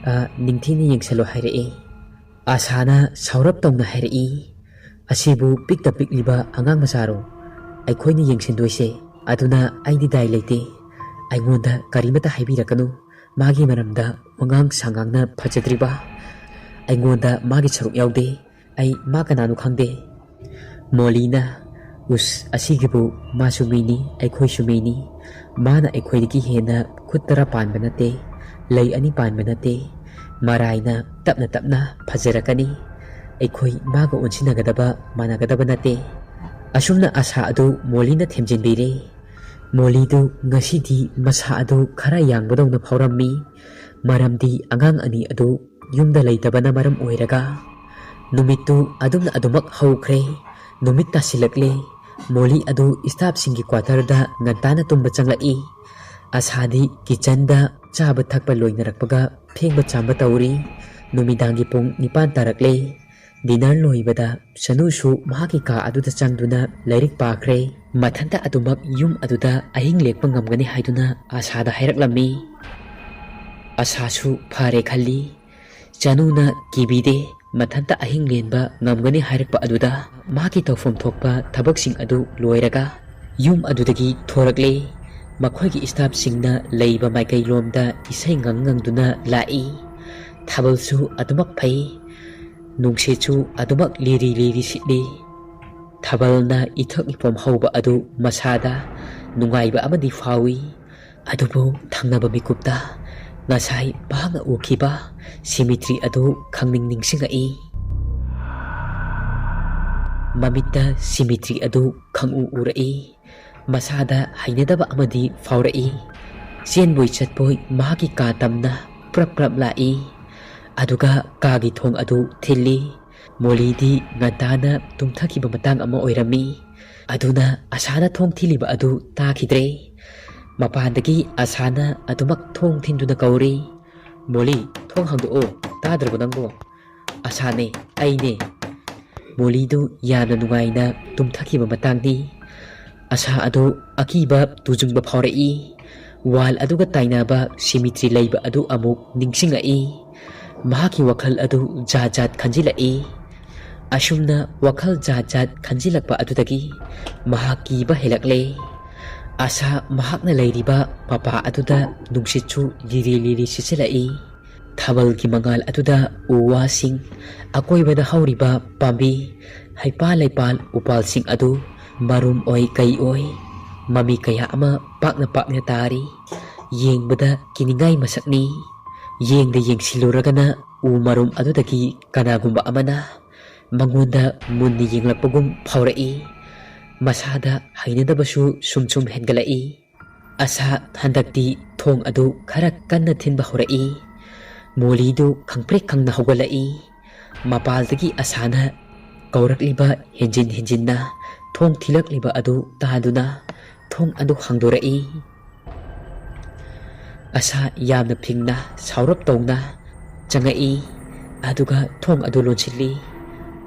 ꯑ, ꯅꯤꯡꯊꯤꯅ ꯌꯦꯡꯁꯜꯂꯣ ꯍꯥꯏꯔꯛꯏ"꯫ ꯑꯁꯥꯅ ꯁꯥꯎꯔꯞ ꯇꯧꯅ ꯍꯥꯏꯔꯛꯏ, "ꯑꯁꯤꯕꯨ ꯄꯤꯛꯇ ꯄꯤꯛꯂꯤꯕ ꯑꯉꯥꯡ ꯃꯆꯥꯔꯣ ꯑꯩꯈꯣꯏꯅ ꯌꯦꯡꯁꯤꯟꯗꯣꯏꯁꯦ? ꯑꯗꯨꯅ ꯑꯩꯗꯤ ꯗꯥꯏ ꯂꯩꯇꯦ꯫ ꯑꯩꯉꯣꯟꯗ ꯀꯔꯤꯃꯇ ꯍꯥꯏꯕꯤꯔꯛꯀꯅꯨ꯫ ꯃꯥꯒꯤ ꯃꯔꯝꯗ ꯋꯥꯉꯥꯡ ꯁꯉꯥꯡꯅ ꯐꯖꯗ꯭ꯔꯤꯕ ꯑꯩꯉꯣꯟꯗ ꯃꯥꯒꯤ ꯁꯔꯨꯛ ꯌꯥꯎꯗꯦ꯫ ꯑꯩ ꯃꯥ ꯀꯅꯥꯅꯣ ꯈꯪꯗꯦ"꯫ ꯃꯣꯂꯤꯅ, "ꯎꯁ, ꯑꯁꯤꯒꯤꯕꯨ ꯃꯥꯁꯨ ꯃꯤꯅꯤ, ꯑꯩꯈꯣꯏꯁꯨ ꯃꯤꯅꯤ꯫ ꯃꯥꯅ ꯑꯩꯈꯣꯏꯗꯒꯤ ꯍꯦꯟꯅ ꯈꯨꯠ ꯇꯔꯥ ꯄꯥꯟꯕ ꯅꯠꯇꯦ, ꯂꯩ ꯑꯅꯤ ꯄꯥꯟꯕ ꯅꯠꯇꯦ꯫ ꯃꯔꯥꯏꯅ ꯇꯞꯅ ꯇꯞꯅ ꯐꯖꯔꯛꯀꯅꯤ꯫ ꯑꯩꯈꯣꯏ ꯃꯥꯒ ꯑꯣꯟꯁꯤꯟꯅꯒꯗꯕ, ꯃꯥꯟꯅꯒꯗꯕ ꯅꯠꯇꯦ"꯫ ꯑꯁꯨꯝꯅ ꯑꯁꯥ ꯑꯗꯨ ꯃꯣꯂꯤꯅ ꯊꯦꯝꯖꯤꯟꯕꯤꯔꯦ꯫ ꯃꯣꯂꯤꯗꯨ ꯉꯁꯤꯗꯤ ꯃꯁꯥ ꯑꯗꯨ ꯈꯔ ꯌꯥꯡꯕꯗꯧꯅ ꯐꯥꯎꯔꯝꯃꯤ, ꯃꯔꯝꯗꯤ ꯑꯉꯥꯡ ꯑꯅꯤ ꯑꯗꯨ ꯌꯨꯝꯗ ꯂꯩꯇꯕꯅ ꯃꯔꯝ ꯑꯣꯏꯔꯒ꯫ ꯅꯨꯃꯤꯠꯇꯨ ꯑꯗꯨꯝꯅ ꯑꯗꯨꯃꯛ ꯍꯧꯈ꯭ꯔꯦ꯫ ꯅꯨꯃꯤꯠ ꯇꯥꯁꯤꯜꯂꯛꯂꯦ꯫ ꯃꯣꯂꯤ ꯑꯗꯨ staffꯁꯤꯡꯒꯤ quarterꯗ ꯉꯟꯇꯥꯅ ꯇꯨꯝꯕ ꯆꯪꯂꯛꯏ꯫ ꯑꯁꯥꯗꯤ ꯀꯤꯆꯟꯗ ꯆꯥꯕ ꯊꯛꯄ ꯂꯣꯏꯅꯔꯛꯄꯒ ꯐꯦꯡꯕ ꯆꯥꯝꯕ ꯇꯧꯔꯤ꯫ ꯅꯨꯃꯤꯗꯥꯡꯒꯤ ꯄꯨꯡ ꯅꯤꯄꯥꯟ ꯇꯥꯔꯛꯂꯦ꯫ ꯗꯤꯅꯔ ꯂꯣꯏꯕꯗ ꯆꯅꯨꯁꯨ ꯃꯍꯥꯛꯀꯤ ꯀꯥ ꯑꯗꯨꯗ ꯆꯪꯗꯨꯅ ꯂꯥꯏꯔꯤꯛ ꯄꯥꯈ꯭ꯔꯦ꯫ ꯃꯊꯟꯇ ꯑꯗꯨꯃꯛ ꯌꯨꯝ ꯑꯗꯨꯗ ꯑꯍꯤꯡ ꯂꯦꯛꯄ ꯉꯝꯒꯅꯤ ꯍꯥꯏꯗꯨꯅ ꯑꯁꯥꯗ ꯍꯥꯏꯔꯛꯂꯝꯃꯤ꯫ ꯑꯁꯥꯁꯨ ꯐꯔꯦ ꯈꯜꯂꯤ꯫ ꯆꯅꯨꯅ ꯀꯤꯕꯤꯗꯦ꯫ ꯃꯊꯟꯇ ꯑꯍꯤꯡ ꯂꯦꯟꯕ ꯉꯝꯒꯅꯤ ꯍꯥꯏꯔꯛꯄ ꯑꯗꯨꯗ ꯃꯍꯥꯛꯀꯤ ꯇꯧꯐꯝ ꯊꯣꯛꯄ ꯊꯕꯛꯁꯤꯡ ꯑꯗꯨ ꯂꯣꯏꯔꯒ ꯌꯨꯝ ꯑꯗꯨꯗꯒꯤ ꯊꯣꯔꯛꯂꯦ꯫ ꯃꯈꯣꯏꯒꯤ ꯏꯁꯇꯥꯐꯁꯤꯡꯅ ꯂꯩꯕ ꯃꯥꯏꯀꯩꯂꯣꯝꯗ ꯏꯁꯩ ꯉꯪ ꯉꯪꯗꯨꯅ ꯂꯥꯛꯏ꯫ ꯊꯥꯕꯜꯁꯨ ꯑꯗꯨꯃꯛ ꯐꯩ꯫ ꯅꯨꯡꯁꯤꯠꯁꯨ ꯑꯗꯨꯃꯛ ꯂꯤꯔꯤ ꯂꯤꯔꯤ ꯁꯤꯠꯂꯤ꯫ ꯊꯥꯕꯜꯅ ꯏꯊꯛ ꯏꯄꯣꯝ ꯍꯧꯕ ꯑꯗꯨ ꯃꯁꯥꯗ ꯅꯨꯡꯉꯥꯏꯕ ꯑꯃꯗꯤ ꯐꯥꯎꯏ꯫ ꯑꯗꯨꯕꯨ ꯊꯪꯅꯕ ꯃꯤꯀꯨꯞꯇ ꯉꯁꯥꯏ ꯃꯍꯥꯛꯅ ꯎꯈꯤꯕ ꯁꯤꯃꯤꯇ꯭ꯔꯤ ꯑꯗꯨ ꯈꯪꯅꯤꯡ ꯅꯤꯡꯁꯤꯡꯉꯛꯏ꯫ ꯃꯃꯤꯠꯇ ꯁꯤꯃꯤꯇ꯭ꯔꯤ ꯑꯗꯨ ꯈꯪꯎ ꯎꯔꯛꯏ꯫ ꯃꯁꯥꯗ ꯍꯩꯅꯗꯕ ꯑꯃꯗꯤ ꯐꯥꯎꯔꯛꯏ꯫ ꯆꯦꯟꯕꯣꯏ ꯆꯠꯄꯣꯏ ꯃꯍꯥꯛꯀꯤ ꯀꯥ ꯇꯝꯅ ꯄ꯭ꯔꯞ ꯄ꯭ꯔꯞ ꯂꯥꯛꯏ꯫ ꯑꯗꯨꯒ ꯀꯥꯒꯤ ꯊꯣꯡ ꯑꯗꯨ ꯊꯤꯜꯂꯤ꯫ ꯃꯣꯂꯤꯗꯤ ꯉꯟꯇꯥꯅ ꯇꯨꯝꯊꯈꯤꯕ ꯃꯇꯥꯡ ꯑꯃ ꯑꯣꯏꯔꯝꯃꯤ꯫ ꯑꯗꯨꯅ ꯑꯁꯥꯅ ꯊꯣꯡ ꯊꯤꯜꯂꯤꯕ ꯑꯗꯨ ꯇꯥꯈꯤꯗ꯭ꯔꯦ꯫ ꯃꯄꯥꯟꯗꯒꯤ ꯑꯁꯥꯅ ꯑꯗꯨꯃꯛ ꯊꯣꯡ ꯊꯤꯟꯗꯨꯅ ꯀꯧꯔꯤ, "ꯃꯣꯂꯤ, ꯊꯣꯡ ꯍꯥꯡꯗꯣꯛꯑꯣ, ꯇꯥꯗ꯭ꯔꯕꯣ ꯅꯪꯕꯣ?" "ꯑꯁꯥꯅꯦ, ꯑꯩꯅꯦ꯫" ꯃꯣꯂꯤꯗꯨ ꯌꯥꯝꯅ ꯅꯨꯡꯉꯥꯏꯅ ꯇꯨꯝꯊꯈꯤꯕ ꯃꯇꯥꯡꯅꯤ꯫ ꯑꯁꯥ ꯑꯗꯨ ꯑꯀꯤꯕ ꯇꯨꯖꯨꯡꯕ ꯐꯥꯎꯔꯛꯏ꯫ ꯋꯥꯜ ꯑꯗꯨꯒ ꯇꯥꯏꯅꯕ ꯁꯤꯃꯤꯇ꯭ꯔꯤ ꯂꯩꯕ ꯑꯗꯨ ꯑꯃꯨꯛ ꯅꯤꯡꯁꯤꯡꯂꯛꯏ꯫ ꯃꯍꯥꯛꯀꯤ ꯋꯥꯈꯜ ꯑꯗꯨ ꯖꯥꯠ ꯖꯥꯠ ꯈꯟꯖꯤꯜꯂꯛꯏ꯫ ꯑꯁꯨꯝꯅ ꯋꯥꯈꯜ ꯖꯥꯠ ꯖꯥꯠ ꯈꯟꯖꯤꯜꯂꯛꯄ ꯑꯗꯨꯗꯒꯤ ꯃꯍꯥꯛ ꯀꯤꯕ ꯍꯦꯜꯂꯛꯂꯦ꯫ ꯑꯁꯥ ꯃꯍꯥꯛꯅ ꯂꯩꯔꯤꯕ ꯃꯄꯥ ꯑꯗꯨꯗ ꯅꯨꯡꯁꯤꯠꯁꯨ ꯂꯤꯔꯤ ꯂꯤꯔꯤ ꯁꯤꯠꯆꯤꯜꯂꯛꯏ꯫ ꯊꯥꯕꯜꯒꯤ ꯃꯉꯥꯜ ꯑꯗꯨꯗ ꯎ ꯋꯥꯁꯤꯡ, ꯑꯀꯣꯏꯕꯗ ꯍꯧꯔꯤꯕ ꯄꯥꯝꯕꯤ, ꯍꯩꯄꯥꯜ ꯂꯩꯄꯥꯜ ꯎꯄꯥꯜꯁꯤꯡ ꯑꯗꯨ ꯃꯔꯨꯝ ꯑꯣꯏ ꯀꯩ ꯑꯣꯏ ꯃꯃꯤ ꯀꯌꯥ ꯑꯃ ꯄꯥꯛꯅ ꯄꯥꯛꯅ ꯇꯥꯔꯤ꯫ ꯌꯦꯡꯕꯗ ꯀꯤꯅꯤꯡꯉꯥꯏ ꯃꯁꯛꯅꯤ꯫ ꯌꯦꯡꯗ ꯌꯦꯡꯁꯤꯜꯂꯨꯔꯒꯅ ꯎ ꯃꯔꯨꯝ ꯑꯗꯨꯗꯒꯤ ꯀꯅꯥꯒꯨꯝꯕ ꯑꯃꯅ ꯃꯉꯣꯟꯗ ꯃꯨꯟꯅ ꯌꯦꯡꯂꯛꯄꯒꯨꯝ ꯐꯥꯎꯔꯛꯏ꯫ ꯃꯁꯥꯗ ꯍꯩꯅꯗꯕꯁꯨ ꯁꯨꯝ ꯁꯨꯝ ꯍꯦꯟꯒꯠꯂꯛꯏ꯫ ꯑꯁꯥ ꯍꯟꯗꯛꯇꯤ ꯊꯣꯡ ꯑꯗꯨ ꯈꯔ ꯀꯟꯅ ꯊꯤꯟꯕ ꯍꯧꯔꯛꯏ꯫ ꯃꯣꯂꯤꯗꯨ ꯈꯪꯄ꯭ꯔꯦꯛ ꯈꯪꯅ ꯍꯧꯒꯠꯂꯛꯏ꯫ ꯃꯄꯥꯜꯗꯒꯤ ꯑꯁꯥꯅ ꯀꯧꯔꯛꯂꯤꯕ ꯍꯦꯟꯖꯤꯟ ꯍꯦꯟꯖꯤꯟꯅ ꯊꯣꯡ ꯊꯤꯜꯂꯛꯂꯤꯕ ꯑꯗꯨ ꯇꯥꯗꯨꯅ ꯊꯣꯡ ꯑꯗꯨ ꯍꯥꯡꯗꯣꯔꯛꯏ꯫ ꯑꯁꯥ ꯌꯥꯝꯅ ꯐꯤꯡꯅ, ꯁꯥꯎꯔꯞ ꯇꯧꯅ ꯆꯪꯉꯛꯏ꯫ ꯑꯗꯨꯒ ꯊꯣꯡ ꯑꯗꯨ ꯂꯣꯟꯁꯤꯜꯂꯤ꯫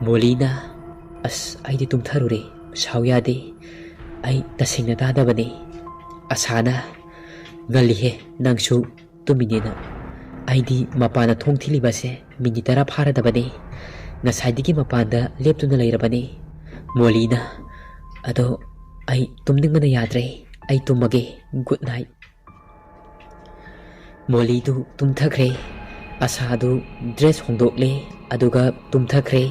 ꯃꯣꯂꯤꯅ, "ꯑꯁ, ꯑꯩꯗꯤ ꯇꯨꯝꯊꯔꯨꯔꯦ꯫ ꯁꯥꯎ ꯌꯥꯗꯦ꯫ ꯑꯩ ꯇꯁꯦꯡꯅ ꯇꯥꯗꯕꯅꯤ꯫" ꯑꯁꯥꯅ, "ꯉꯜꯂꯤꯍꯦ, ꯅꯪꯁꯨ ꯇꯨꯝꯃꯤꯅꯦꯅ꯫ ꯑꯩꯗꯤ ꯃꯄꯥꯟꯗ ꯊꯣꯡ ꯊꯤꯜꯂꯤꯕꯁꯦ ꯃꯤꯅꯤꯠ ꯇꯔꯥ ꯐꯥꯔꯗꯕꯅꯤ꯫ ꯉꯁꯥꯏꯗꯒꯤ ꯃꯄꯥꯟꯗ ꯂꯦꯞꯇꯨꯅ ꯂꯩꯔꯕꯅꯤ꯫" ꯃꯣꯂꯤꯅ, "ꯑꯗꯣ ꯑꯩ ꯇꯨꯝꯅꯤꯡꯕꯅ ꯌꯥꯗ꯭ꯔꯦ꯫ ꯑꯩ ꯇꯨꯝꯃꯒꯦ꯫ Good night." ꯃꯣꯂꯤꯗꯨ ꯇꯨꯝꯊꯈ꯭ꯔꯦ꯫ ꯑꯁꯥꯗꯨ ꯗ꯭ꯔꯦꯁ ꯍꯣꯡꯗꯣꯛꯂꯦ, ꯑꯗꯨꯒ ꯇꯨꯝꯊꯈ꯭ꯔꯦ꯫